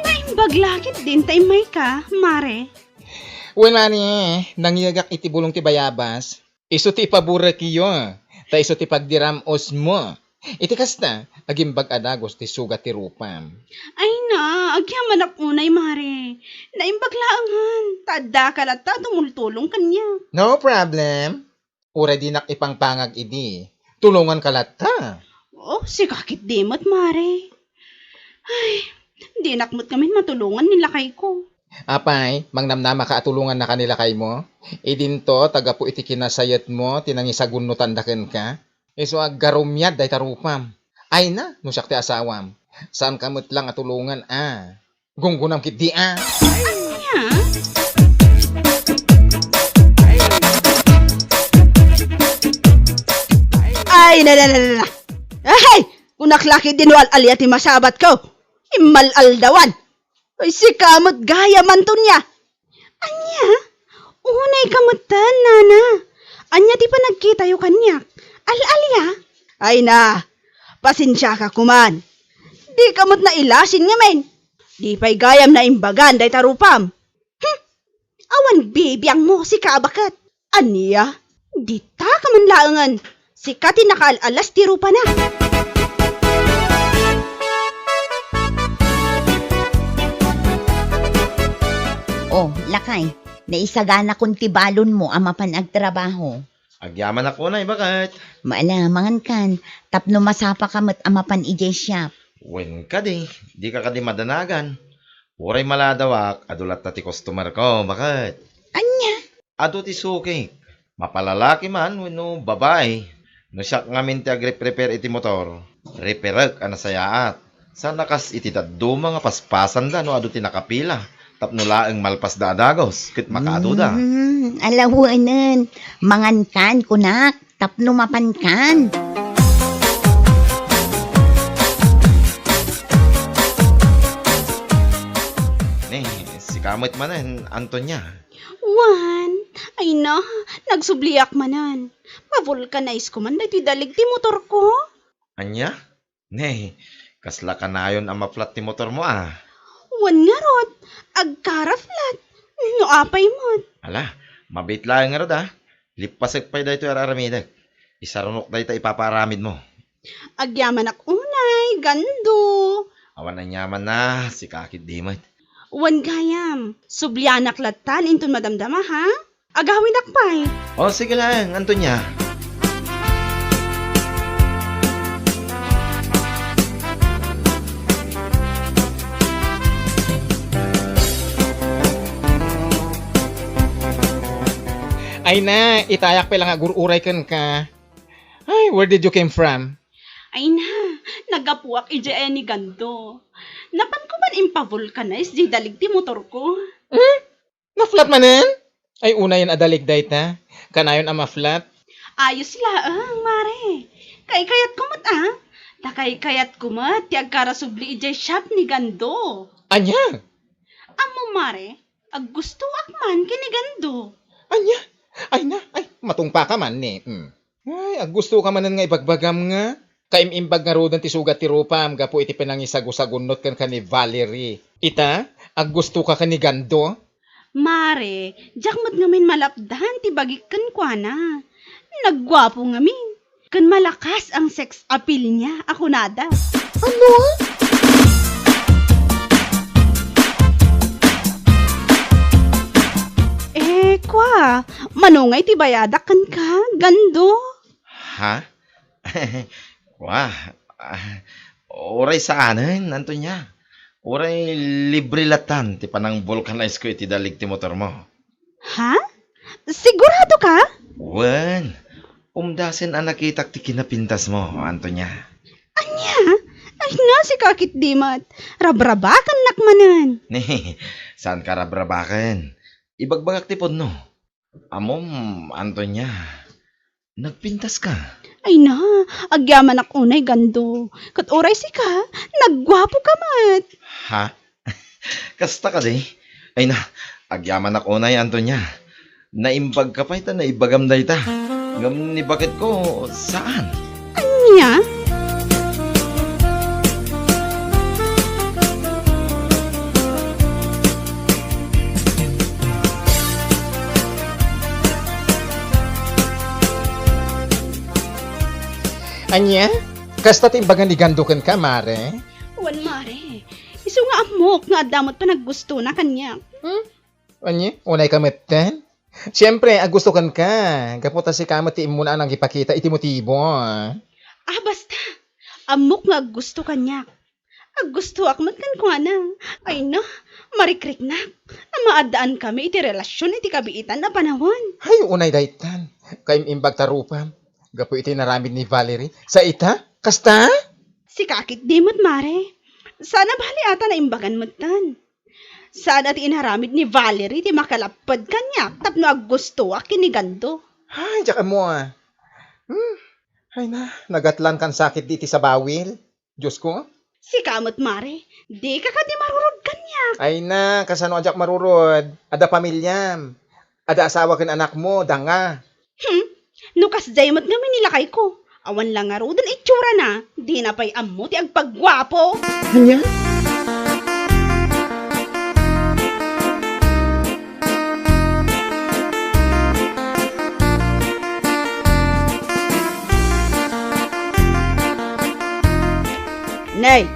Naimbag la ketdin ta immayka, Mare. Wen, Mare, nangyegak iti bulong ti bayabas. Isu ti ipaburekyo, ta isu ti pagdiram-osmo. Iti kasta, agimbag a dagus ti sugat ti rupam. Ay na, agyamanak unay, Mare. Naimbag laengen, ta addaka latta a tumultulong kaniak. No problem. Uray dinak ipangpangag idi, tulonganka latta. Oh, sika ketdi met, Mare. Ay, dinak met ngamin matulongan ni lakayko. Apay, mangnamnamaka a tulongannaka ni lakaymo? Idinto, ta gapu iti kinasayetmo ti nangisagunnotanda kenka. Isu a aggarumiad dayta rupam. Ay na, no siak ti asawam. Saanka met lang a tulongan a. Gunggunam ketdi a. Ania? Ay, na, na, na, na, na. Ay! Kunak la ketdi no al-alia ti masabatko. Immal-aldawan. Ay, sika met gayam, Antonia. Ania? Unayka metten, nana. Ania ti panagkitayo kaniak? Al-alia? Ay na, pasensiaka koman. Dika met nailasin ngamin. Di pay gayam naimbagan dayta rupam. Hmm. Awan bibiangmo, sika a baket. Ania? Dita ka man laengen. Sika ti nakaal-alas ti rupana. Oh, lakay, naisaganakon ti balonmo a mapan agtrabaho. Agyamanak unay, baket. Maala, mangankan, tapno masapaka met a mapan idiay shop. Wen kadi, dika kadi madanagan. Uray maladawak, adu latta ti customer ko, baket. Ania? Adu ti sukik. Mapalalaki man wenno babai. No siak ngamin ti agreprepare iti motor, reperek a nasayaat. Sana kas iti dadduma nga paspasanda no adu ti nakapila tapno laeng malpasda a dagus ket makaaduda. Mm, alawenen. Mangankan, kunak, tapno mapankan. Ne, sika met manen, Antonia. Wen, ay na, nagsubliak manen. Ma-vulcanize ko man daytoy dalig ti motorko. Ania? Ne, kasla kanayon a ma-flat ti motormo a. Wen ngarud, agkara-flat. No apay met. Ala, mabiit laeng ngarud a. Lippasek pay daytoy ar-aramidek. Isarunok dayta ipapaaramidmo. Agyamanak unay, Gando. Awan aniamanna, sika ketdi met. Wen gayam, sublianak lattan inton madamdama, ha? Agawinak pay. O, sige laeng, Antonia. Ay na, itayak pay la nga agur-uray kenka. Ay, where did you came from? Ay na, naggapuak idiay ni Gando. Napanko man impa-vulcanize diay dalig ti motorko. Hmm? Na-flat manen? Ay, unayen a dalig dayta. Kanayon a ma-flat. Ayos laeng, Mare. Kaikayatko met a. Ta kaikayatko met ti agkarasubli idiay shop ni Gando. Ania? Ammo, Mare, aggustoak man ken ni Gando. Ania? Ay na, ay, matungpaka man ni. Hmm. Ay, aggustoka manen nga ibagbagam nga. Kaim-imbag ngaruden ti sugat ti rupam gapu iti panangisagusagunnot kenka ni Valerie. Ita, aggustoka ken ni Gando? Mare, diak met ngamin malapdan ti bagik kenkuana. Nagguapo ngamin. Ken malakas ang sex appeal niya, a kunada. Ano? Eh, kwa, mano ngay ti bayadak kenka, Gando? Ha? Wa, ah, uray saanen, Antonia. Uray libre latan ti panang-vulcanize ko iti dalig ti motormo. Ha? Sigurado ka? Wen, umdasen a nakitak ti kinapintasmo, Antonia. Ania? Ay na, sika ketdi met. Rabrabakennak manen. Ni, saan ka rabrabaken? Ibagbagak ti pudno. Ammom, Antonia, nagpintaska. Ay na, agyamanak unay, Gando. Ket uray sika, nagguapoka met. Ha? Kasta kadi? Ay na, agyamanak unay, Antonia. Naimbagka pay ta naibagam dayta. Ngem ni baketko, saan. Ania? Ania? Kasta ti imbagan ni Gando kenka, mare? Wen, mare. Isu nga ammok nga adda met panaggustona kaniak. Hmm? Ania? Unayka metten? Siempre, aggusto kenka. Gapu ta sika met ti immuna a nangipakita iti motibo. Ah, basta. Ammok nga aggusto kaniak. Aggustoak met kenkuana. Ay na, marikriknak. Maaddankami iti relasion iti kabiitan a panawen. Ay, unay daytan. Kaim-imbag ta rupam. Gapu iti inaramid ni Valerie. Sa ita? Kasta? Sika ketdi met, mare. Saan a bali a ta naimbagan metten. Saan a ti inaramid ni Valerie ti makalapped kaniak tapno aggustoak ken ni Gando. Ay, diak ammo, ah. Hmm. Ay na, nagatlankan sakit di iti sabawil. Diosko? Sika met, mare. Dika kadi marurod kaniak. Ay na, kasano a diak marurod? Adda pamiliam. Adda asawa ken anakmo, danga. Hmm? No kasdiay met ngamin ni lakayko, awan la ngaruden itsura na, dina pay ammo ti agpagguapo. Ania? Nay,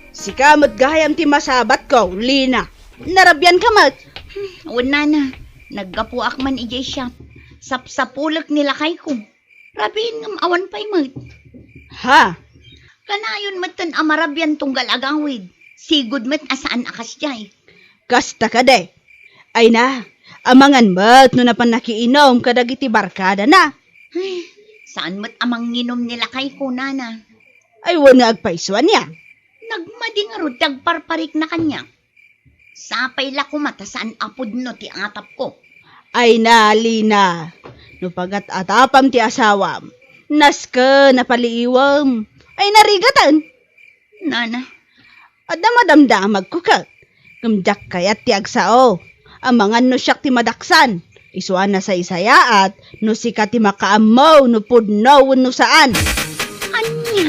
sika met gayam ti masabatko, Lina. Narabianka met. Hmm, wen, nana, naggapuak man idiay siak. Sapsapulek ni lakayko. Rabiin ngem awan pay met. Ha? Kanayon metten a marabian tunggal agawid. Sigud met a saan a kasdiay. Kasta kadi. Ay na, amangan met no napan nakiinum kadagiti barkadana. Ay, saan met a manginum ni lakayko, nana. Ay, wen nga agpayso ania? Nagmadi ngarud ti agparparikna kaniak. Sapay la koma ta saan a pudno ti atapko. Ay na, Lina, no pagat-atapam ti asawam, nasken a paliiwem. Ay, narigaten. Nana. Adda madamdamagko ket, ngem diak kayat ti agsao. Amangan no siak ti madaksan. Isu a nasaysayaat no sika ti makaammo no pudno wenno saan. Ania?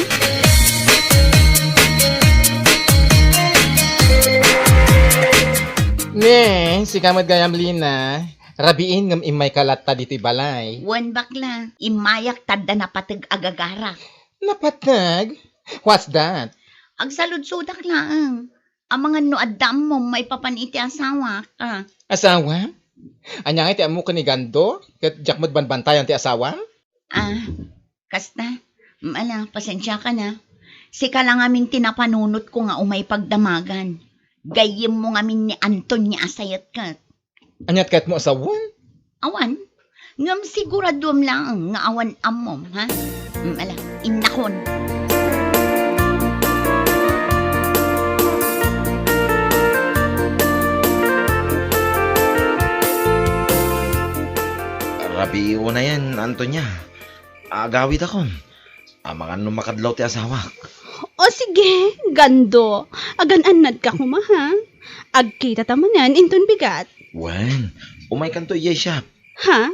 Ne, sika met gayam, Lina. Rabiin ngem immayka latta ditoy balay. Wen, bakla, immayak ta adda napateg a gagarak. Napateg? What's that? Agsaludsodak laeng. Amangan no adda ammom maipapan iti asawak, a. Asawa? Ania ngay ti ammok ken ni Gando? Ket diak met banbantayan ti asawam? A, kasta. Mm, ala, pasensiaka na. Sika la ngamin ti napanunotko nga umay pagdamagan. Gayyemmo ngamin ni Antonia a sayet ket. Aniat kayatmo a sawen? Awan. Ngem siguraduem laeng nga awan ammom, ha? Mm, ala, innakon. Rabii unayen, Antonia. Agawidakon. Amangan no makadlaw ti asawak. O sige, Gando. Agan-annadka koma, ha? Agkitata manen inton bigat. Wen, umaykanto idiay siak. Ha?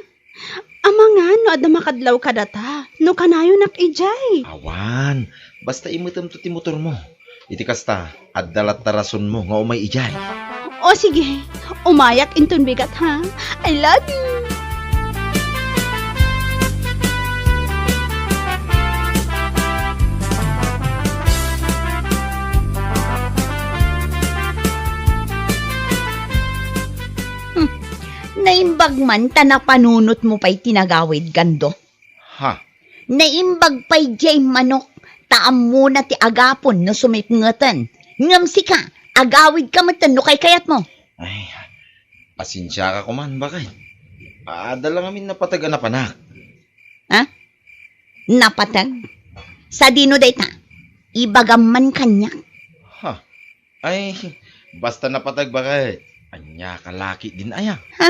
Amangan no adda makadlaw kadata, no kanayonak idiay. Awan, basta imetemto ti motormo. Iti kasta, adda latta rasonmo nga umay idiay. O sige, umayak inton bigat, ha? I love you! Hmm. Naimbag man ta napanunotmo pay ti nagawid, Gando. Ha? Naimbag pay diay manok, ta ammona ti agapon no sumipngeten. Ngem sika, agawidka metten no kaykayatmo. Ay, pasensiaka koman, baket. Adda la ngamin napateg a napanak. Ha? Napateg? Sadino dayta? Ibagam man kaniak. Ha? Ay, basta napateg, baket. Ania ka laki din aya? Ha?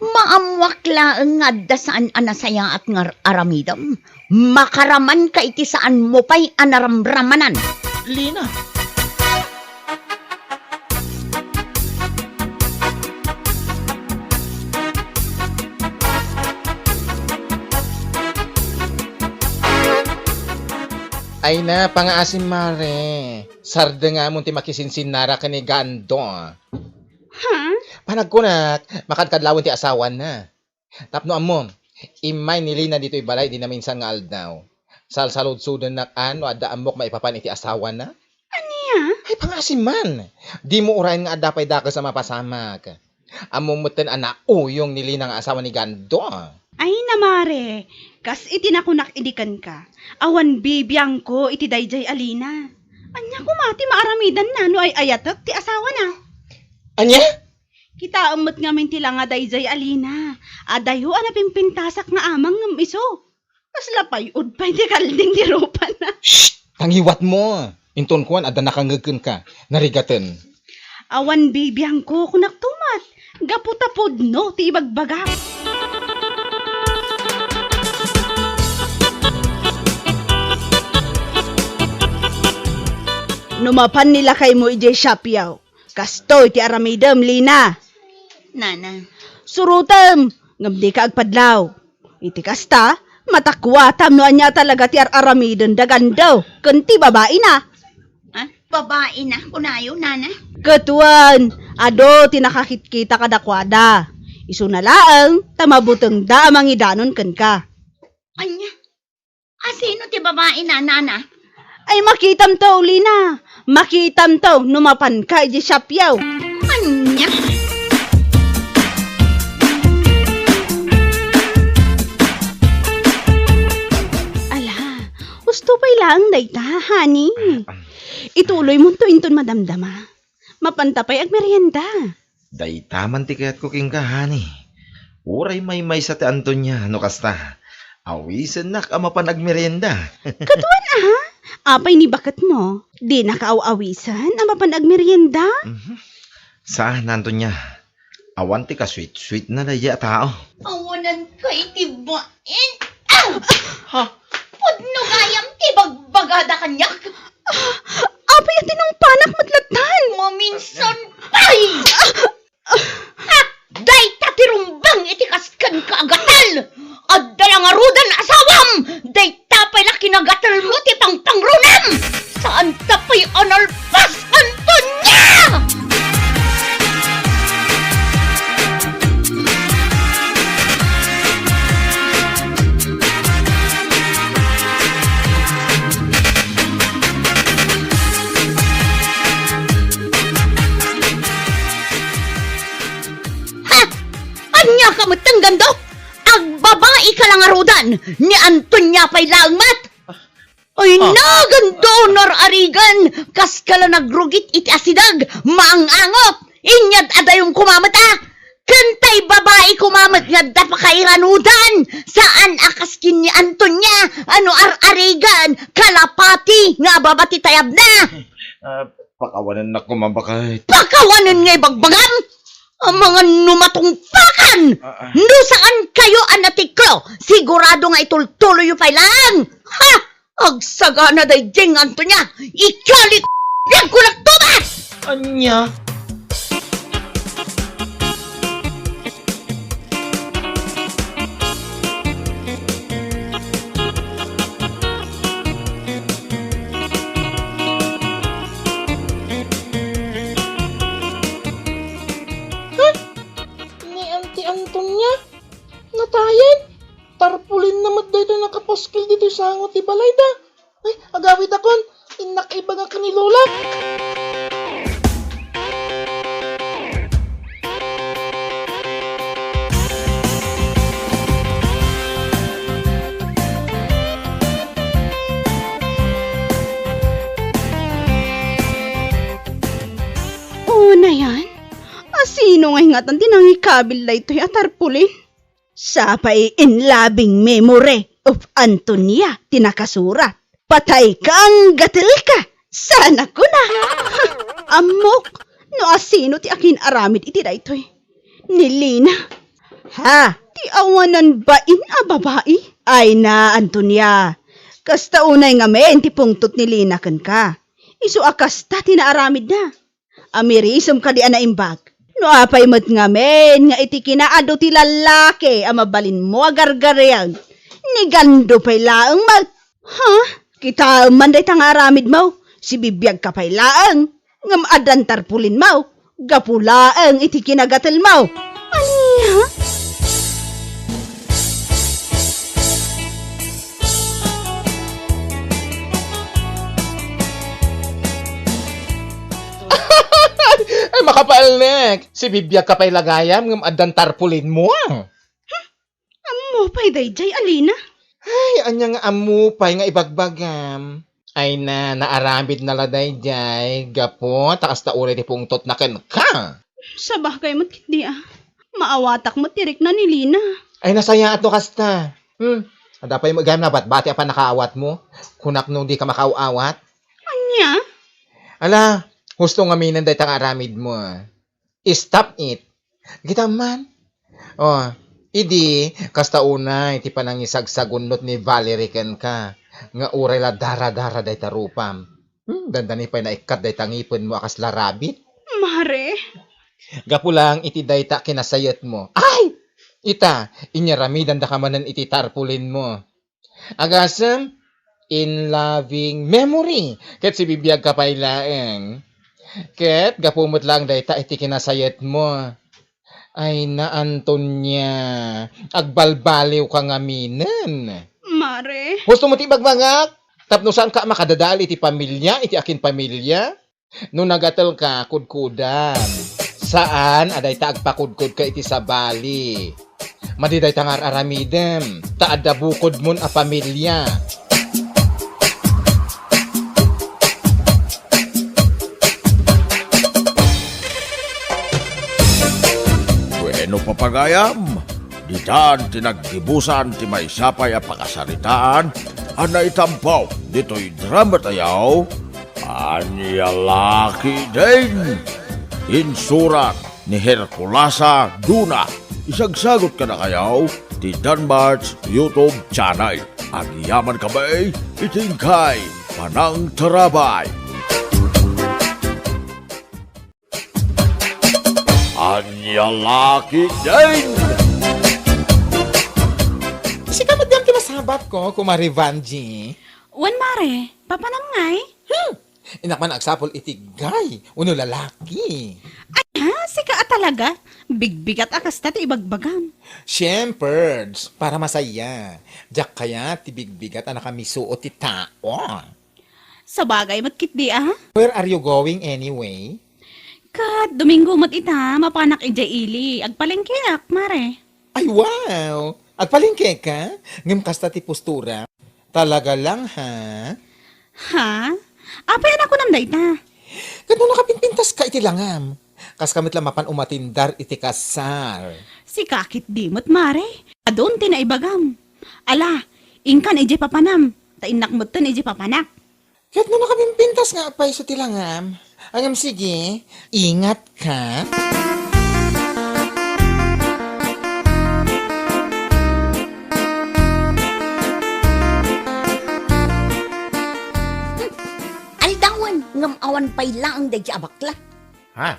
Maammoak laeng nga adda saan a nasayaat nga ar-, aramidem. Makaramanka iti saanmo pay a naramramanan. Lina! Ay na, pangaasim, mare. Sardengamon ti makisinsinnarak ken ni Gando. Ha? Panagkunak, makadkadlawen ti asawana. Tapno ammom, immay ni Lina ditoy balay idi naminsan nga aldaw. Salsaludsodennak a no adda ammok maipapan iti asawana. Ania? Ay, pangaasim man. Dimo urayen nga adda pay dakes a mapasamak. Ammom metten a nauyong ni Lina nga asawa ni Gando. Ay, na, mare, kas iti nakunak idi kenka, awan bibiangko iti daydiay a Lina. Ania koma ti maaramidanna no ay-ayatek ti asawana? Ania? Kitaem met ngamin ti langa daydiay a Lina. Adayo a napimpintasak nga amang ngem isu. Kasla pay-od pay ti kalding ti rupana. Shh! Tangiwatmo! Inton kuan, adda nakangngeg kenka. Narigaten. Awan bibiangko, kunakto met. Gapu ta pudno ti ibagbagak. No mapan ni lakaymo idiay siapiaw, kastoy ti aramidem, Lina. Nana. Surotem, ngem dika agpadlaw. Iti kasta, matakuatam no ania talaga ti ar-aramiden da Gando ken ti babaina. Ah, babaina, kunayo, nana? Ket wen, adu ti nakakitkita kadakuada. Isuna laeng ta mabutengda a mangidanon kenka. Ania? Asino ti babaina, nana? Ay, makitamto, Lina. Makitamto no mapanka idiay siapiaw. Ania? Ala, husto pay laeng dayta, honey. Ituloymonto inton madamdama. Mapanta pay agmerienda. Dayta man ti kayatko kenka, honey. Uray maymaysa ti Antonia no kasta. Awisennak a mapan agmerienda. Ket wen, a? Apay ni baketmo? Dinaka aw-awisen a mapan agmerienda? Mhm. Saan, Antonia. Awan ti kasweet-sweetna daydiay a tao. Awananka iti bain. Ah! Ha? Pudno gayam ti bagbagada kaniak. Ah, apay a tinungpanak met lattan? Maminsan pay! Ah! Dayta ti rumbeng iti kas kenka a gatel! Adda la ngaruden asawam! Dayta pay la kinagatelmo ti pangpangrunam! Saanta pay a nalpas, Antonia! Ha? Ania ka met, Gando? Agbabai ka la ngaruden, ni Antonia pay laeng met. Ay, Ah. Nagan donar arigan, kas ka la nagrugit iti asideg, maang-angot. Inyad adayom koma met a. Ken tay babai koma met nga adda pakairanudan. Saan a kas ken ni Antonia, a no ar-arigan, kalapati nga ababa ti tayabna. Ah, pakawanennak koma, baket. Pakawanen nga ibagbagam? Amangan no matungpakan! Ah, ah. No saan kayo a natiklo, sigurado nga itultuloyyo pay laeng. Ha? Agsagana daydiay nga Antonia, ikalik biag ko nagtubas! Ania? Ha? Ni Auntie Antonia? Natayen? Tarpaulin na met daytoy nakapaskil ditoy sango ti balayda. Ay, agawidakon, innak ibaga ken ni Lola. Unayan, asino nga ingatan ti nangikabil daytoy a tarpaulin? Sapay in loving memory of Antonia ti nakasurat. Patay ka, anggatel ka! Sana kuna! Ammok, no asino ti akin-aramid iti daytoy. Ni Lina. Ha? Ti awanan bain a babai? Ay na, Antonia. Kasta unay ngamin ti pungtot ni Lina kenka. Isu a kasta ti naaramidna. Amirisem kadi a naimbag. No apay met ngamin nga iti kinaadu ti lallaki a mabalinmo a gargariang, ni Gando pay laeng met. Ha? Kitaem man dayta nga aramidmo, sibibiag ka pay laeng, ngem addan tarpulinmo, gapu laeng iti kinagatelmo. Ania? Ay, makapaelnek! Sibibiag ka pay la gayam ngem addan tarpulinmo, ah. Ammo pay daydiay, Alina? Ay, ania nga ammo pay nga ibagbagam? Ay na, naaramidna la daydiay, gapu ta kasta unay ti pungtotna kenka. Sabagay met ketdi, ah. Maawatak met ti rikna ni Lina. Ay, nasayaat no kasta. Hmm, adda pay met gayam nabatbati a pannakaawatmo. Kunak no dika makaaw-awat. Ania? Ala, husto ngaminen dayta nga aramidmo, ah. Stop it. Kita man. Oh, idi, kasta unay ti panangisagsagunnot ni Valerie kenka, nga uray la dara-dara dayta rupam. Hmm, dandani pay naikkat dayta ngipenmo a kasla rabbit. Mare. Gapu lang iti dayta kinasayetmo. Ay! Ita, inyaramidandaka manen iti tarpulinmo. Agasem, in loving memory, ket sibibiag ka pay laeng. Ket gapu met laeng dayta iti kinasayetmo. Ay na, Antonia, agbalbaliw ka ngaminen. Mare. Husto mo ti ibagbagak? Tapno saan ka makadadael iti pamilia, iti akin pamilia? No nagatel ka, kudkudam. Saan a dayta agpakudkod ka iti sabali. Madi dayta nga ar-aramidem, ta adda bukodmon a pamilia. Bueno, papagayam, ditan ti naggibusan ti maysa pay a pakasaritaan a naitampok ditoy drama tayo, Ania la ketdin? Insurat ni Herculasa Duna. Isagsagut kadakayo ti Danmart's YouTube channel. Agyaman kami iti inkay panangtarabay. Ania la ketdin? Sika met gayam ti masabatko, Kumare Vangie. Wen, Mare, papanam ngay? Hmm. Innak man agsapul iti guy wenno lalaki. Ania, sika a talaga? Bigbigat a kasta ti ibagbagam. Siyempre, para masaya. Diak kayat ti bigbigat a nakamisuot ti tao. Sabagay met ketdi a. Where are you going anyway? Ket Domingo met ita, mapanak idiay ili. Agpalengkeak, Mare. Ay, wow! Agpalengke ka? Ngem kasta ti postura. Talaga lang, ha? Ha? Apay a nakunam dayta? Ket no nakapinpintas ka iti langam, kas ka met la mapan umatindar iti kasar. Sika ketdi met, Mare. Adun ti naibagam. Ala, inkan idiay papanam, ta innak metten idiay papanak. Ket no nakapimpintas nga apay isu ti langam? Ngem sige, ingat ka. Aldawen, ngem awan pay laeng daydiay a bakla. Ha?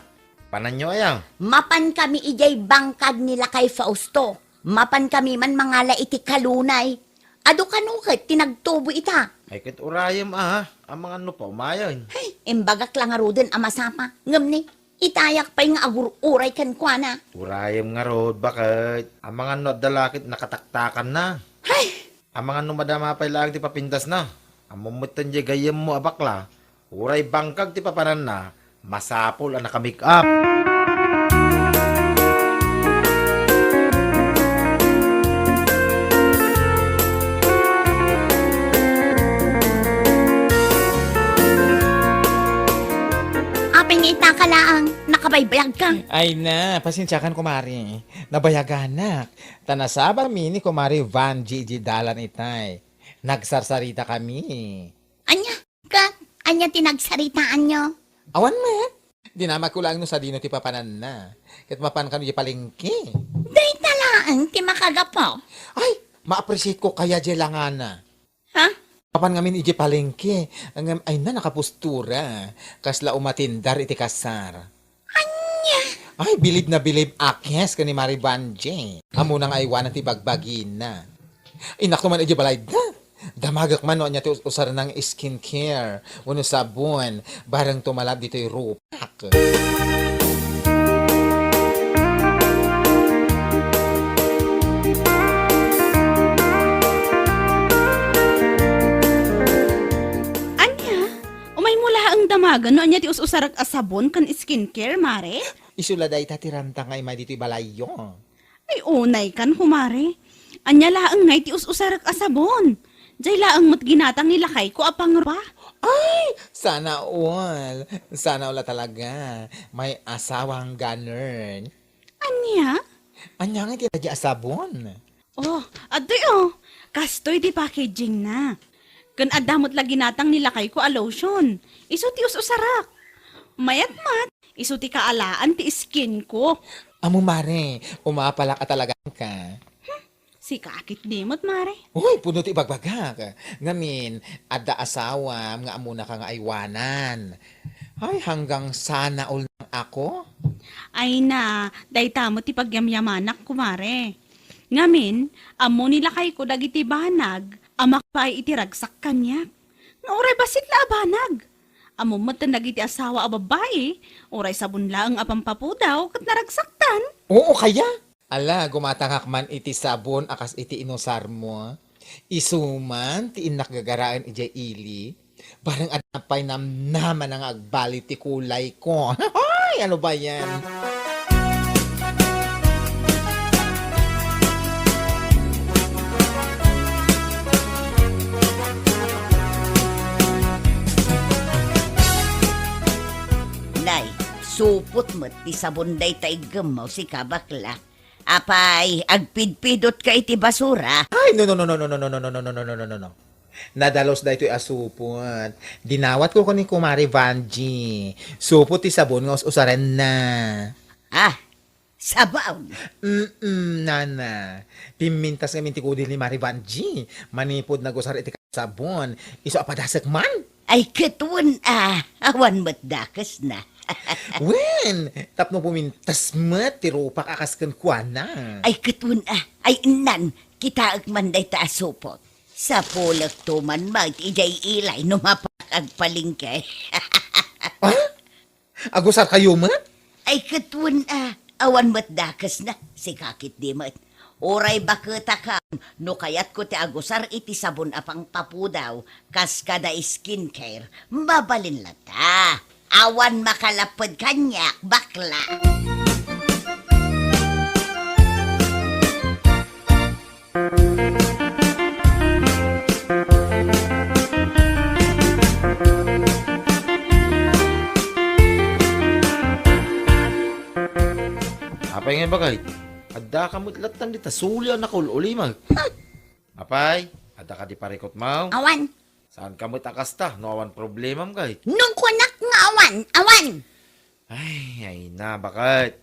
Pananyo aya? Mapan kami idiay bangkag ni Lakay Fausto. Mapan kami man mangala iti kalunay. Adu kano ket ti nagtubo ita. Ay, ket urayem a, amangan no paumayen. Hay, imbagak la ngaruden a masapa. Ngem ni, itayak pay nga agur-uray kenkuana. Urayem ngarud, baket? Amangan no adda la ket nakataktakanna. Hay! Amangan no madama pay laeng ti papindasna. Ammom metten diay gayyemmo a bakla. Uray bangkag ti papananna, masapul a naka-make-up. Apay nga ita ka laeng, naka Baybayag ka. Ay na, pasensiakan, kumare. Nabayaganak. Ta nasaba mi ni Kumare Vangie idiay dalan itay. Nagsarsarita kami. Ania? Ket ania ti nagsaritaanyo? Awan met. Dinamagko laeng no sadino ti papananna. Ket mapan kano idiay palengke. Dayta laeng ti makagapu. Ay, ma-appreciate ko kaya diay langana. Ha? Mapan ngamin idiay palengke, ngem ay na nakapostura. Kasla umatindar iti kasar. Ania? Ay, bilib na bilib a kes ken ni Mare Vangie. Ammona nga aywanan ti bagbagina. Innak man idiay balayda. Damagek man no ania ti us-, usarna nga skincare wenno sabon, bareng tumala ditoy rupak. Ania? Umaymo laeng damagen no ania ti us-usarek a sabon ken skincare, Mare? Isu la dayta ti ranta nga immay ditoy balayyo. Ay, unay kan, kumare. Ania laeng ngay ti us-usarek a sabon? Diay laeng met ginatang ni lakayko a pangrupa. Ay, sana all. Sana all a talaga. May asawang ganun. Ania? Ania nga ti radia a sabon? Oh, adtoy, oh. Kastoy ti packaging na. Ken adda met la ginatang ni lakayko a lotion. Isu ti us-usarek. Mayat met. Isu ti kaalaan ti skin ko. Amo, mare, umapalak a talaga ka. Sika a ketdi met, mare. Uy, pudno ti ibagbagak. Ngamin, adda asawam nga ammonaka nga aywanan. Ay, hanggang sana all nang ako? Ay na, dayta met ti pagyamyamanak, kumare. Ngamin, ammo ni lakayko dagiti banag a makipaay iti ragsak kaniak. Nga uray bassit la a banag. Ammom met dagiti asawa a babbai, uray sabon laeng a pampapudaw ket naragsaktan. Oo, kaya? Ala, gumatangak man iti sabon a kas iti inusarmo. Isu man ti innak gagaraen idiay ili. Bareng adda pay namnamana nga agbali ti kulayko. Hoy! Ano ba yan? Nay, supot met ti sabon dayta iggemmo, sika bakla. Apay, agpidpidotka iti basura? Ay, no, no, no. Nadalus daytoy a supot. Dinawatko ken ni Kumare Vangie. Supot ti sabon nga us-usarenna. Ah, sabon? Mm-mm, nana. Pimmintas ngamin ti kudil ni Mare Vangie. Manipud nagusar iti sabon. Isu a padasek man? Ay, ket wen a, awan met dakesna. Wen, tapno pumintas met ti rupak a kas kenkuana. Ay, ket wen a, ay, innan, kitaek man dayta a supot. Sapulekto man met idiay ilay no mapan agpalengke. Ah? Agusarkayo met? Ay, ket wen a, awan met dakesna, sika ketdi met. Uray baketakam no kayatko ti agusar iti sabon a pangpapudaw kas kada skincare, mabalin latta. Awan makalapped kaniak, bakla. Apay ngay, bagay? Addaka met lattan dita, suli a nakaul-ulimek. Apay, adda kadi parikutmo? Awan. Saanka met a kasta no awan problemam, gayt? No kunak nga awan, awan! Ay, ay na, baket?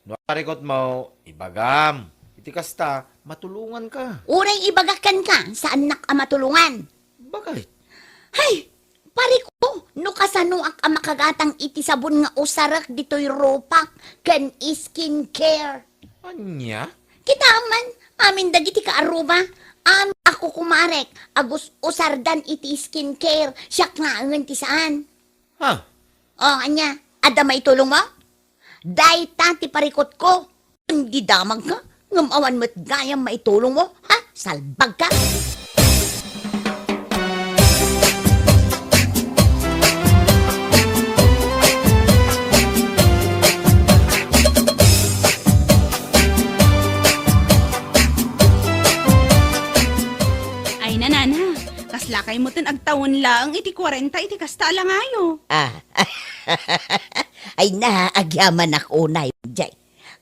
No parikutmo, ibagam. Iti kasta, matulonganka. Uray ibagak kenka, saannak a matulongan. Baket? Hay! Pariko, no kasanoak a makagatang iti sabon nga usarek ditoy rupak ken skincare. Ania? Kitaem man, amin dagiti kaaruba, amin a kukumarek, agus-usardan iti skincare, siak laengen ti saan. Ha? O, ania? Adda maitulongmo? Dayta ti parikutko. Indi damagka, ngem awan met gayam maitulongmo, ha? Salbagka! Ay, nanana, kaslakay metten agtawen laeng iti kuarenta iti kasta a langayo. Ah. Ay na, agyamanak unay, jay.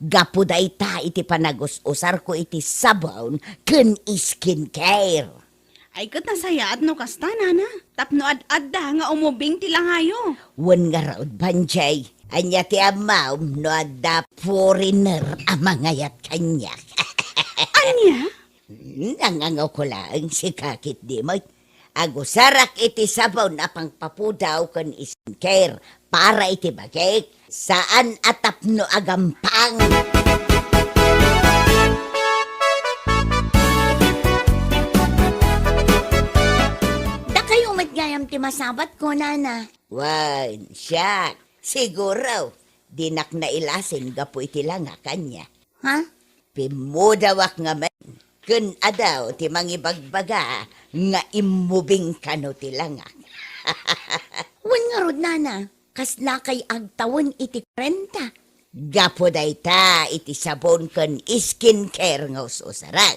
Gapu dayta iti panagus-usarko iti sabon ken skincare. Ay, ket nasayaat no kasta, nana. Tapno ad-adda nga umubing ti langayo. Wen ngarud, Banjay. Ania ti ammom no adda foreigner a mangayat kaniak? Ania? Nangangawko laeng, sika ketdi met. Agusarak iti sabon a pangpapudaw ken skincare para iti bagik. Saan a tapno agampang. Dakayo met gayam ti masabatko, nana. Wen, siak, siguro, dinak nailasin gapu iti langak, ania? Ha? Pimmudawak ngamin, ken adu ti mangibagbaga nga immubing kano ti langak. Wen ngarud, nana, kaslakay agtawen iti kuarenta? Gapu dayta iti sabon ken skincare nga us-usarek.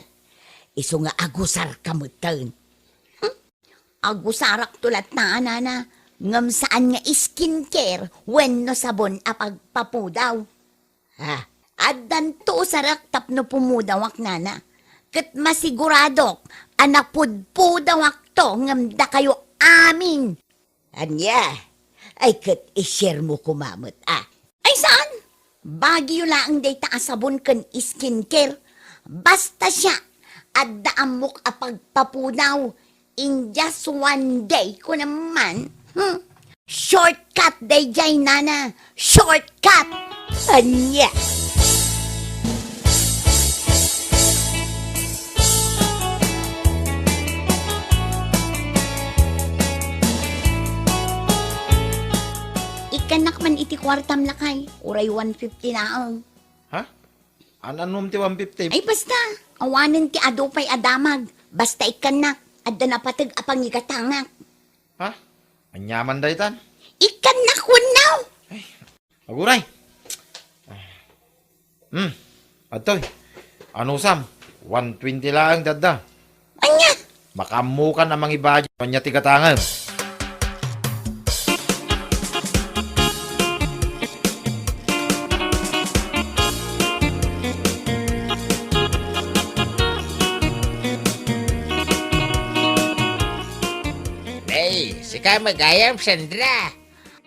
Isu nga agusarka metten. Hmm? Agusarakto latta, nana, ngem saan nga skincare wenno sabon a pagpapudaw. Ha? Addanto usarek tapno pumudawak, nana. Ket masiguradok a napudpudawakto ngem dakayo amin. Ania? Ay, ket i-share mo koma met, a. Ay, saan? Baguyo laeng dayta a sabon ken skincare. Basta siak, adda ammok a pagpapudaw. In just one day, kunam man. Hmm? Shortcut dayjay, nana. Shortcut! Ania? Ikkannak man iti kuartam, lakay. Uray one fifty laeng. Ha? An-, annom ti one fifty? Ay, basta. Awanen ti adu pay a damag. Basta ikkannak, adda napateg a pangigatangak. Ha? Aniaman daytan? Ikkannak wenno? Ay, aguray. Hmm, adtoy. Anusam, one twenty laeng ti adda. Ania? Makaammokan a mangibudget, ania ti gatangem? Ay, sika met gayam, Sandra.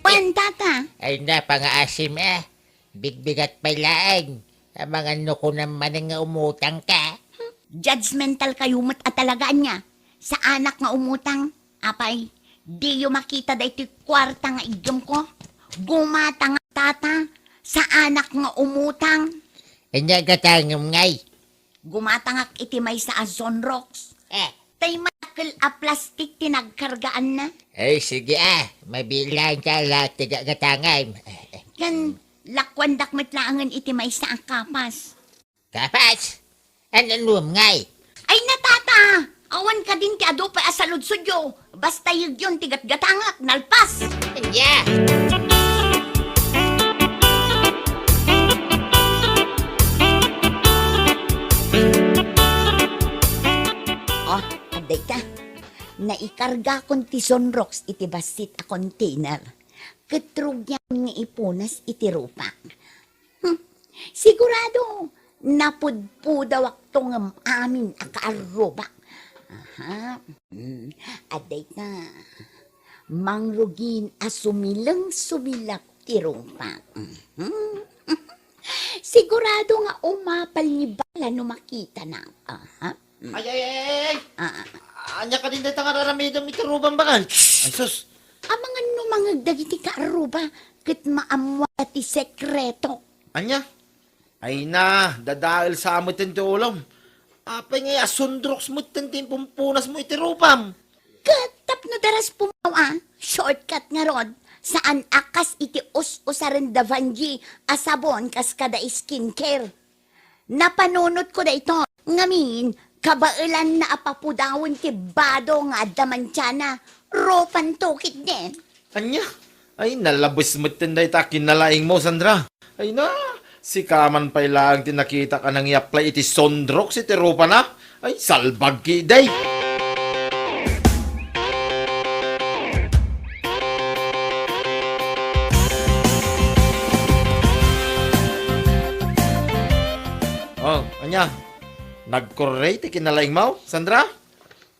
Wen, tata. Ay, napangaasim, a. Bigbigat pay laeng. Amangan no kunam manen nga umutangka. Judgmental kayo met a talaga, ania. Saanak nga umutang. Apay, diyo makita daytoy kuarta nga iggem ko? Gumatangak, tata. Saanak nga umutang. Ania gatangem ngay? Gumatangak iti maysa a Zonrox. Eh. Tay madakkel a plastik ti nagkargaanna. Ay, sige, a. Mabiit laeng ta la ti gagatangem. Eh, eh. Ken, lakuandak met laengen iti maysa a kapas. Kapas? An-, annom ngay? Ay, na, tata! Awan kadin ti adu pay a saludsodyo. Basta yegyon ti gatgatangak, nalpas! Yeah! Oh, adda ita. Naikargakon ti Zonrox iti bassit a container. Ket rugiakon nga ipunas iti rupak. Hmm. Sigurado, napudpudawakto ngem amin a kaarrubak. Aha. Hmm. Adda ita. Mangrugin a sumileng-sumilak ti rupak. Mhm. Sigurado nga umapal ni bala no makitana. Aha. Mm. Ay, ay, ay, ay, ay! Ah, ah. Ania kadin dayta nga ar-aramidem iti rubam, bakay? Ay, sus! Amangan no mangeg dagiti kaarruba, ket maammoda ti sekreto. Ania? Ay na, dadael sa metten ti ulom. Apay ngay a Zonrox metten ti impumpunasmo iti rubam? Ket tapno daras pumaw a, shortcut ngarud, saan a kas iti us-usaren da Vanjie a sabon kas kada skincare. Napanunotko daytoy. Ngamin, kabaelanna a papudawen ti bado nga adda mantiana. Rupanto ketdin. Ania? Ay, nalabes metten dayta kinalaingmo, Sandra. Ay na, sika man pay laeng ti nakitak a nangiaplay iti Zonrox iti rupana. Ay, salbag ketdi. Ania, nagkorre ti kinalaingmo, Sandra?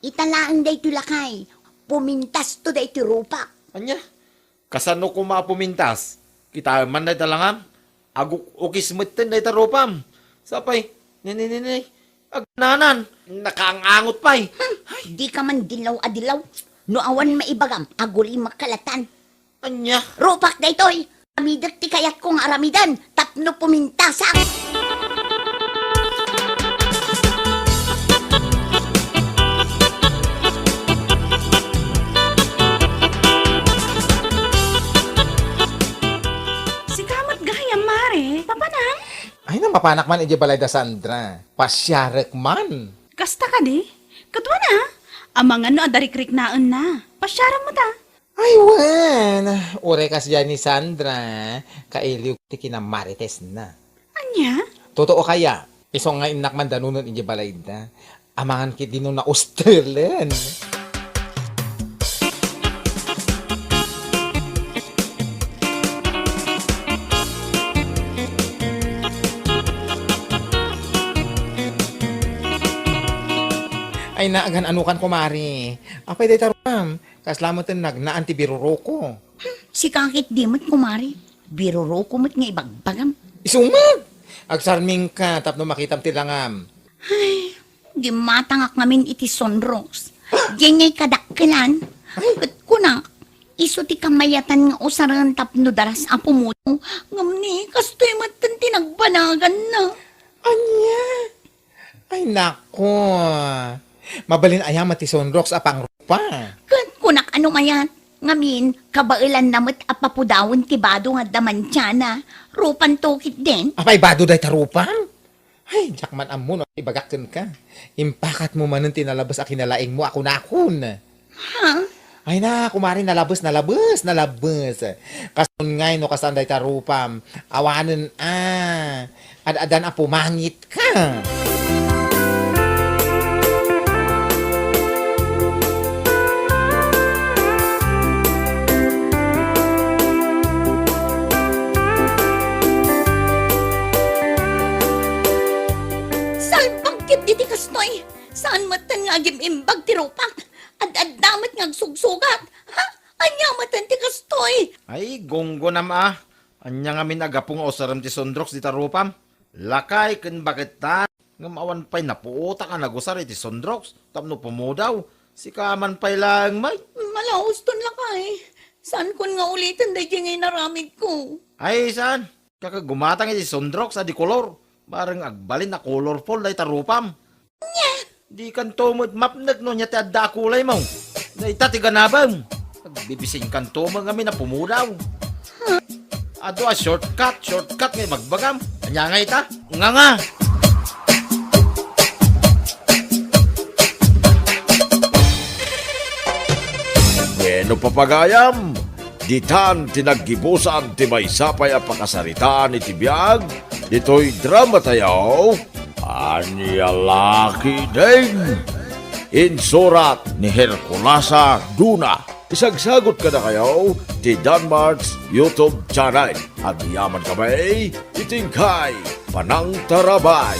Ita laeng daytoy, lakay. Pumintasto daytoy rupak. Ania, kasano koma a pumintas? Kitaem man dayta langam. Aguk-ukis metten dayta rupam. Sapay, ni, ni, ni, ni, agnanan. Nakaang-angot pay. Hmm, ay, dika man dilaw a dilaw. No awan maibagam, agulimak kalatan. Ania? Rupak daytoy. Aramidek ti kayatko nga aramiden tapno pumintasak. Sika met gayam, Mare. Mapanak? Ay, no mapanak man idiay balay da Sandra. Pasiarek man. Kasta kadi? Kaduana? Amangan no adda rikriknaenna. Pasiarem met a. Ay, wen! Uray kasdiay ni Sandra, kailiw ti kinammaritesna. Ania? Totoo kaya, isu nga innak mandanunen idiay balayda. Amangan ketdi no naustelen. Ay, naagan-anukan, kumare. Apay dayta ruam? Kasla met nagnaan ti biruroko. Hmm, sika ketdi met, kumare. Biruroko met nga ibagbagam. Isu met! Agsarmingka tapno makitam ti langam. Ay, gimmatangak ngamin iti sunroks. Diay ngay kadakkelan. Ay. Ket kunak, isu ti kamayatan nga usaren tapno daras a pumudaw. Ngem ni, kastoy metten ti nagbanaganna. Ania? Ay, nako. Mabalin aya met ti sunroks a pangrupa? Ket kunak a no mayat. Ngamin, kabaelanna met a papudawen ti bado nga adda mantiana. Rupanto ketdin. Apay bado dayta rupam? Ay, diak man ammo no ibagak kenka. Impakatmo manen ti nalabes a kinalaingmo a kunakon. Ha? Ay na, kumare, nalabes, nalabes, nalabes. Kas ngay no kastan dayta rupam, awanen a, ad-adan a pumangitka. Salbag ketdi ti kastoy. Saan metten nga agim-imbag ti rupak. Ad-adda met nga agsugsugat. Ha? Ania metten ti kastoy? Ay, gunggonam a. Ania ngamin a gapu nga usarem ti sunroks dita rupam? Lakay ken bakettan. Ngem awan pay napuotak a nagusar iti sunroks tapno pumudaw. Sika man pay laeng met. Malauston, lakay. Saankon nga uliten daydiay nga inaramidko. Ay, saan? Kaka gumatang iti sunroks a di kolor. Bareng agbalin a colorful dayta rupam. Nya! Dikanto met mapnek no ania ti adda a kulaymo. Dayta ti ganabem. Agbibisinkanto met ngamin a pumudaw. Adu a shortcut, shortcut nga ibagbagam. Ania ngay ita? Nga nga! Wenno, papagayam, ditan ti naggibusan ti maysa pay a pakasaritaan iti biag ditoy dramatayo. Ania la ketdin? Insurat ni Herculasa Duna. Isagsagut kadakayo ti Danmart's YouTube channel. Agyamankami iti inkay panangtarabay.